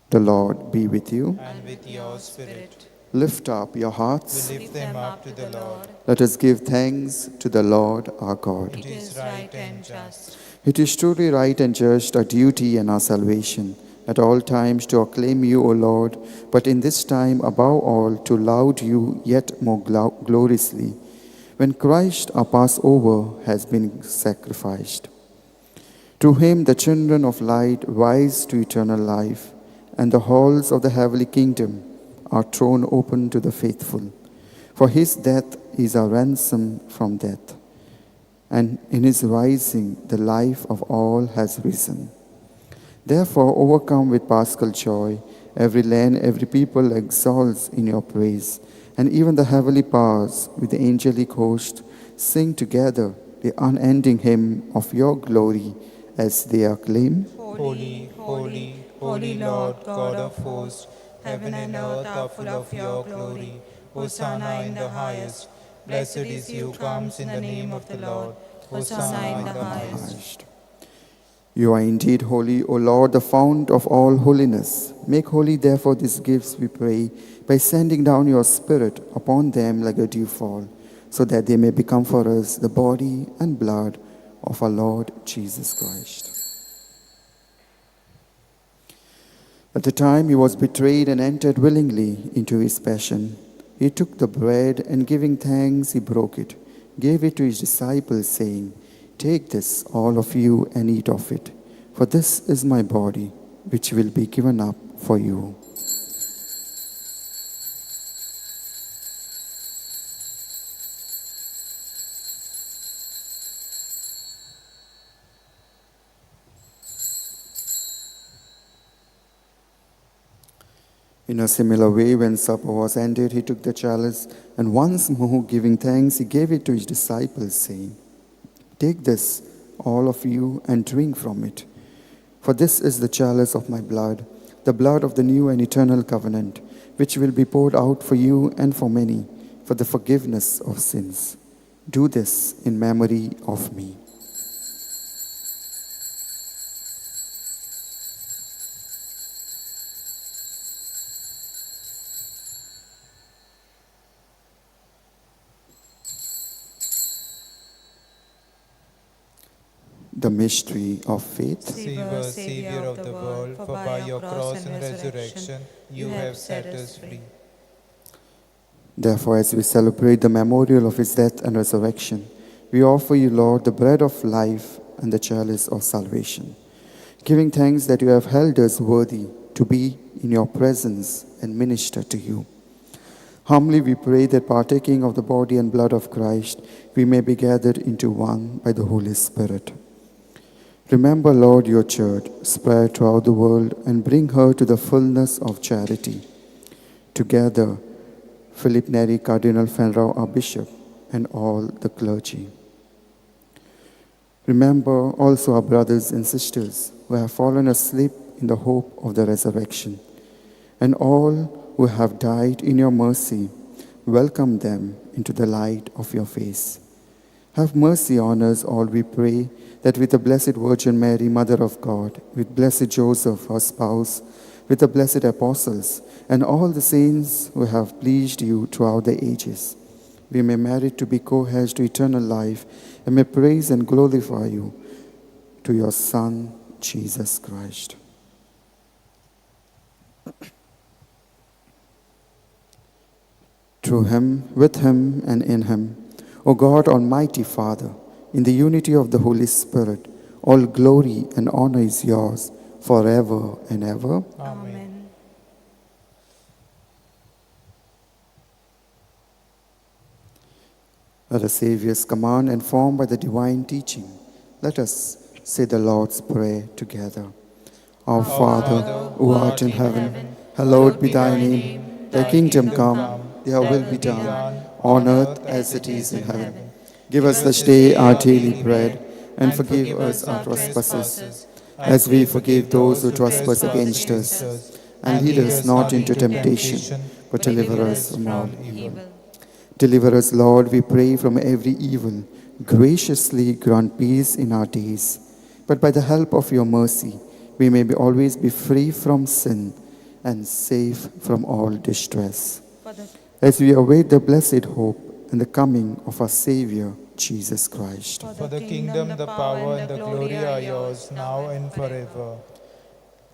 The Lord be with you. And with your spirit. Lift up your hearts. We lift them up to the Lord. Let us give thanks to the Lord our God. It is right and just. It is truly right and just, our duty and our salvation, at all times to acclaim you, O Lord, but in this time above all to laud you yet more gloriously, when Christ our Passover has been sacrificed. Through him the children of light rise to eternal life, and the halls of the heavenly kingdom are thrown open to the faithful. For his death is our ransom from death, and in his rising the life of all has risen. Therefore, overcome with paschal joy, every land, every people exalts in your praise, and even the heavenly powers with the angelic host sing together the unending hymn of your glory as they acclaim. Holy, holy, holy Lord, God of hosts, heaven and earth are full of your glory. Hosanna in the highest. Blessed is he who comes in the name of the Lord. Hosanna in the highest. You are indeed holy, O Lord, the fount of all holiness. Make holy, therefore, these gifts, we pray, by sending down your Spirit upon them like a dewfall, so that they may become for us the body and blood of our Lord Jesus Christ. At the time he was betrayed and entered willingly into his passion, he took the bread and giving thanks, he broke it, gave it to his disciples, saying, "Take this, all of you, and eat of it, for this is my body, which will be given up for you." In a similar way, when supper was ended, he took the chalice, and once more giving thanks, he gave it to his disciples, saying, "Take this, all of you, and drink from it. For this is the chalice of my blood, the blood of the new and eternal covenant, which will be poured out for you and for many, for the forgiveness of sins. Do this in memory of me." The mystery of faith. Save us, Savior of the world, for by your cross and resurrection you have set us free. Therefore, as we celebrate the memorial of his death and resurrection, we offer you, Lord, the bread of life and the chalice of salvation, giving thanks that you have held us worthy to be in your presence and minister to you. Humbly we pray that, partaking of the body and blood of Christ, we may be gathered into one by the Holy Spirit. Remember, Lord, your church spread throughout the world and bring her to the fullness of charity. Together, Philip Neri, Cardinal Ferrao, our Bishop, and all the clergy. Remember also our brothers and sisters who have fallen asleep in the hope of the resurrection, and all who have died in your mercy. Welcome them into the light of your face. Have mercy on us all, we pray, that with the Blessed Virgin Mary, Mother of God, with Blessed Joseph, her spouse, with the blessed apostles, and all the saints who have pleased you throughout the ages, we may merit to be co-heirs to eternal life, and may praise and glorify you to your Son, Jesus Christ. Through him, with him, and in him, O God, Almighty Father, in the unity of the Holy Spirit, all glory and honor is yours forever and ever. Amen. At the Saviour's command and formed by the divine teaching, let us say the Lord's Prayer together. Our Father, who art in heaven, hallowed be thy name. Thy kingdom come, thy will be done, on earth as it is in heaven. Give us this day our daily bread, and forgive us our trespasses, as we forgive those who trespass against us. And lead us not into temptation, but deliver us from all evil. Deliver us, Lord, we pray, from every evil. Graciously grant peace in our days. But by the help of your mercy, we may be always be free from sin and safe from all distress, as we await the blessed hope and the coming of our Savior, Jesus Christ. For the kingdom, the power, and the glory are yours, now and forever.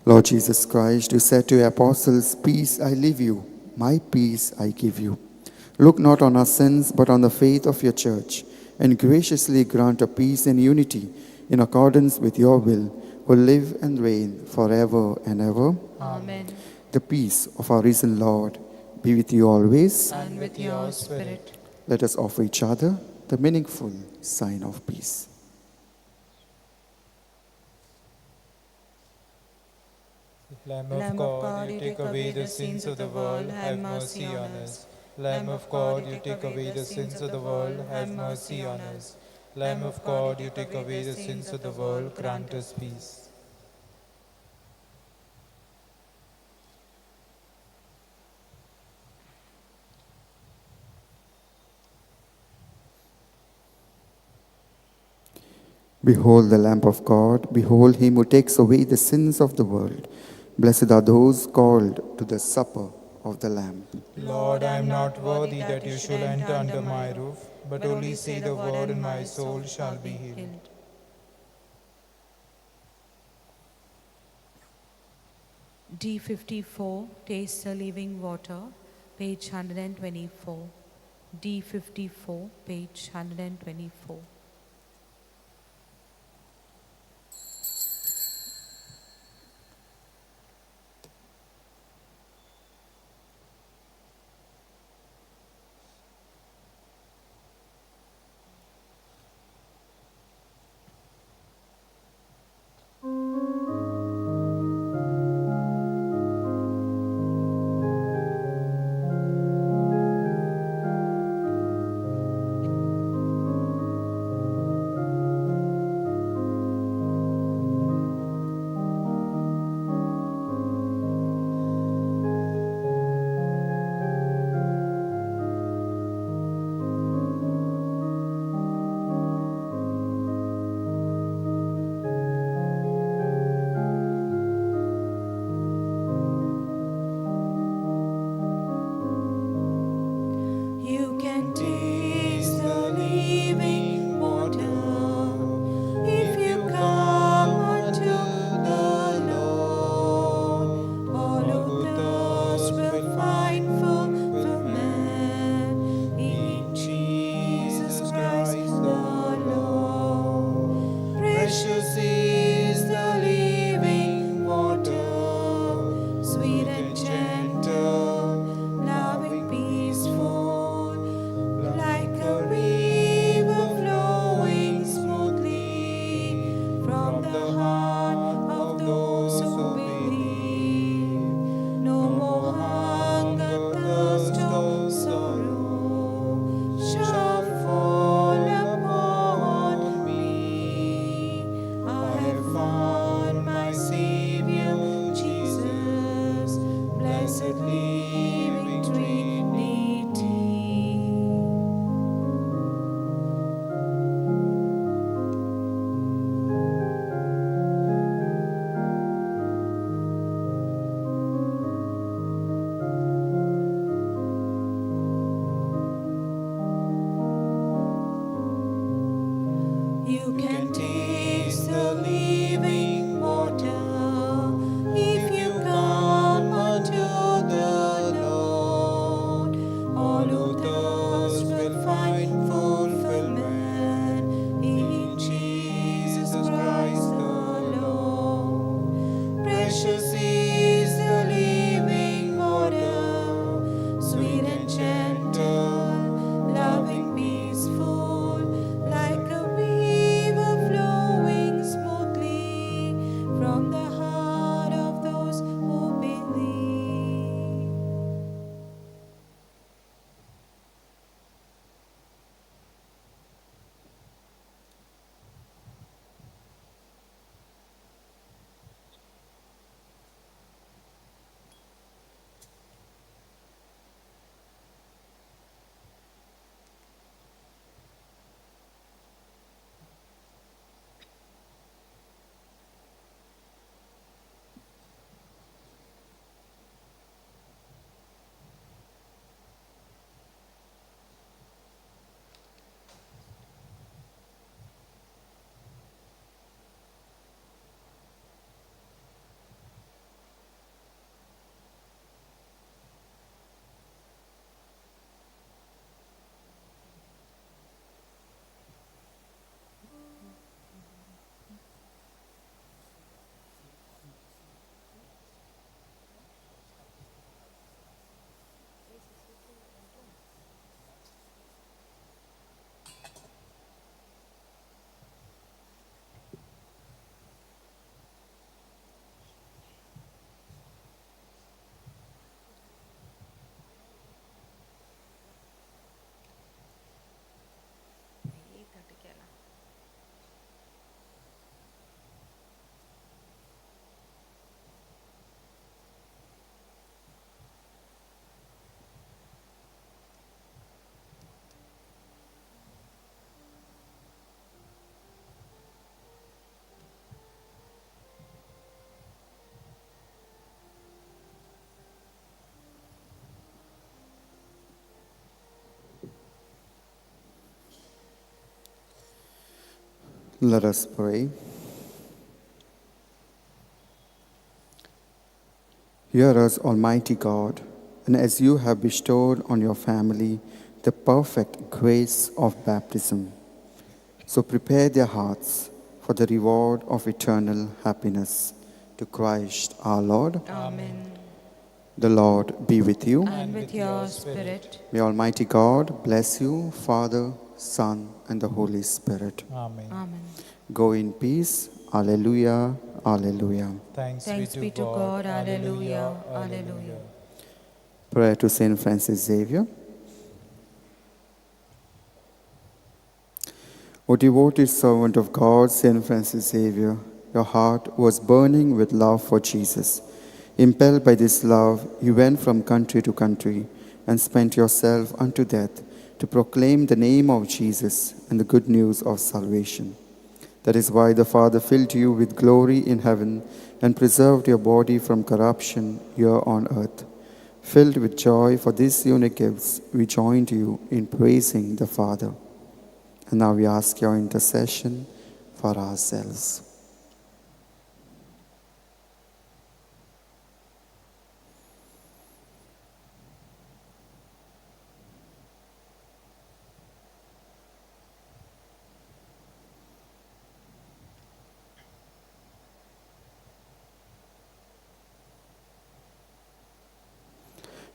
Lord Jesus Christ, you said to your apostles, "Peace I leave you, my peace I give you." Look not on our sins, but on the faith of your church, and graciously grant a peace and unity in accordance with your will, who live and reign forever and ever. Amen. The peace of our risen Lord be with you always. And with your spirit. Let us offer each other the meaningful sign of peace. Lamb of God, you take away the sins of the world, have mercy on us. Lamb of God, you take away the sins of the world, have mercy on us. Lamb of God, you take away the sins of the world, grant us peace. Behold the Lamb of God, behold him who takes away the sins of the world. Blessed are those called to the supper of the Lamb. Lord, I am not worthy that you should enter under my roof, but only say the word, and my soul shall be healed. D54, Taste the Living Water, page 124. D54, page 124. Let us pray. Hear us, Almighty God, and as you have bestowed on your family the perfect grace of baptism, so prepare their hearts for the reward of eternal happiness. To Christ our Lord. Amen. The Lord be with you. And with your spirit. May Almighty God bless you, Father, Son, and the Holy Spirit. Amen. Amen. Go in peace. Alleluia. Alleluia. Thanks be to God. Alleluia. Alleluia. Prayer to Saint Francis Xavier. O devoted servant of God, Saint Francis Xavier, your heart was burning with love for Jesus. Impelled by this love, you went from country to country and spent yourself unto death to proclaim the name of Jesus and the good news of salvation. That is why the Father filled you with glory in heaven and preserved your body from corruption here on earth. Filled with joy for these unique gifts, we joined you in praising the Father. And now we ask your intercession for ourselves.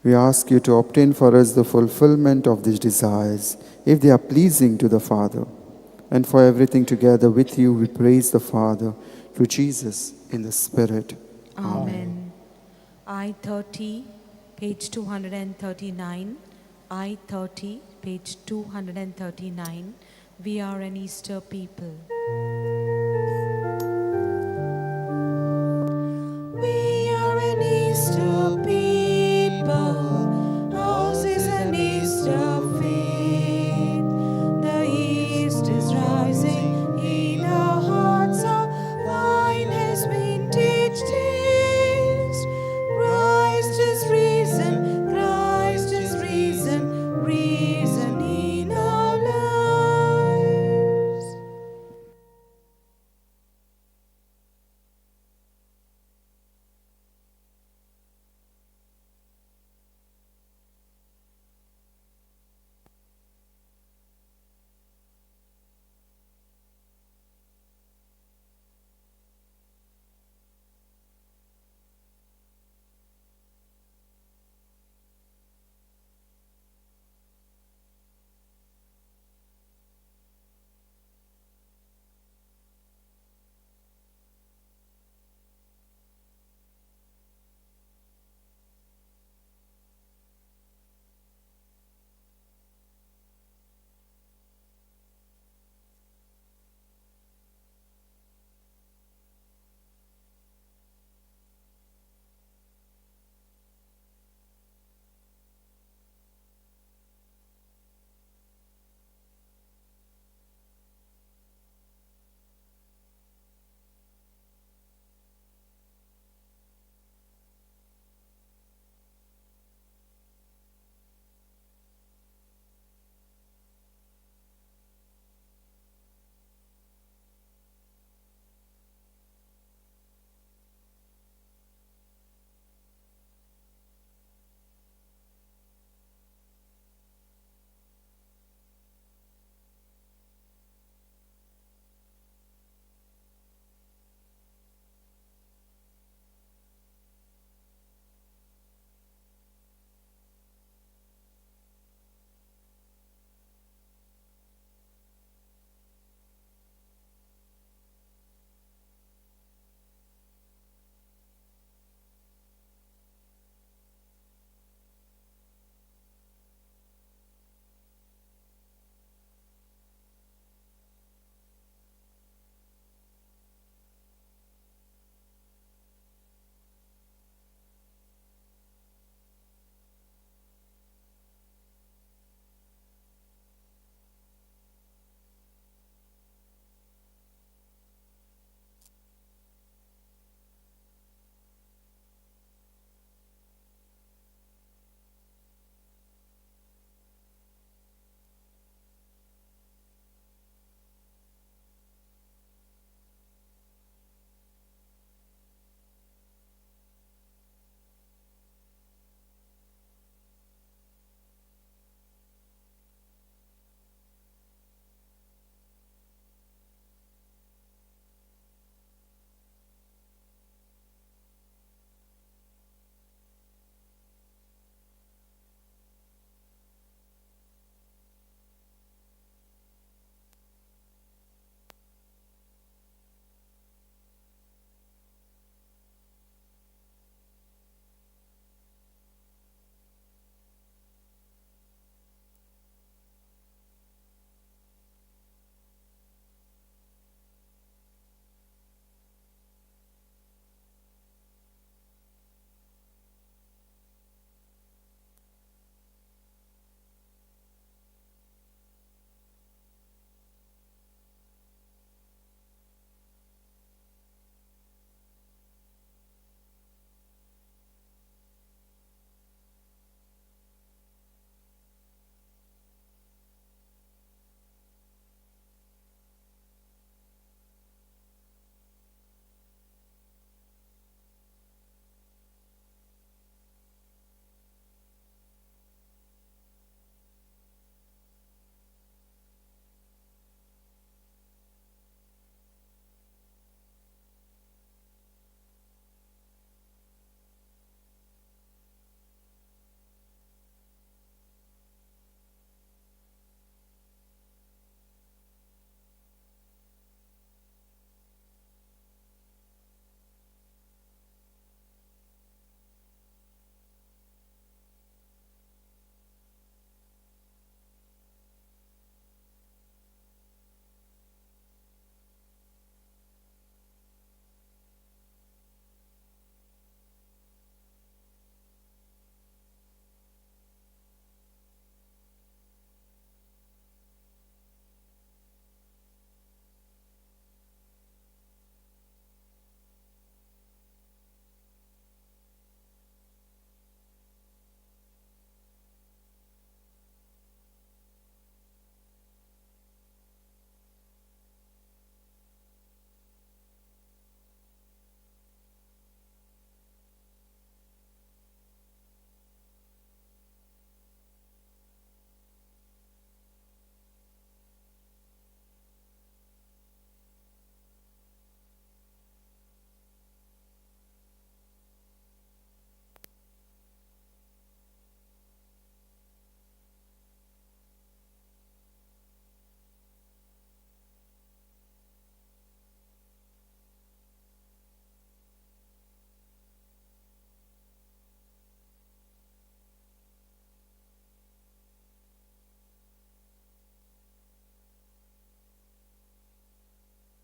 We ask you to obtain for us the fulfillment of these desires, if they are pleasing to the Father. And for everything together with you, we praise the Father through Jesus in the Spirit. Amen. I-30, page 239. I-30, page 239. We are an Easter people.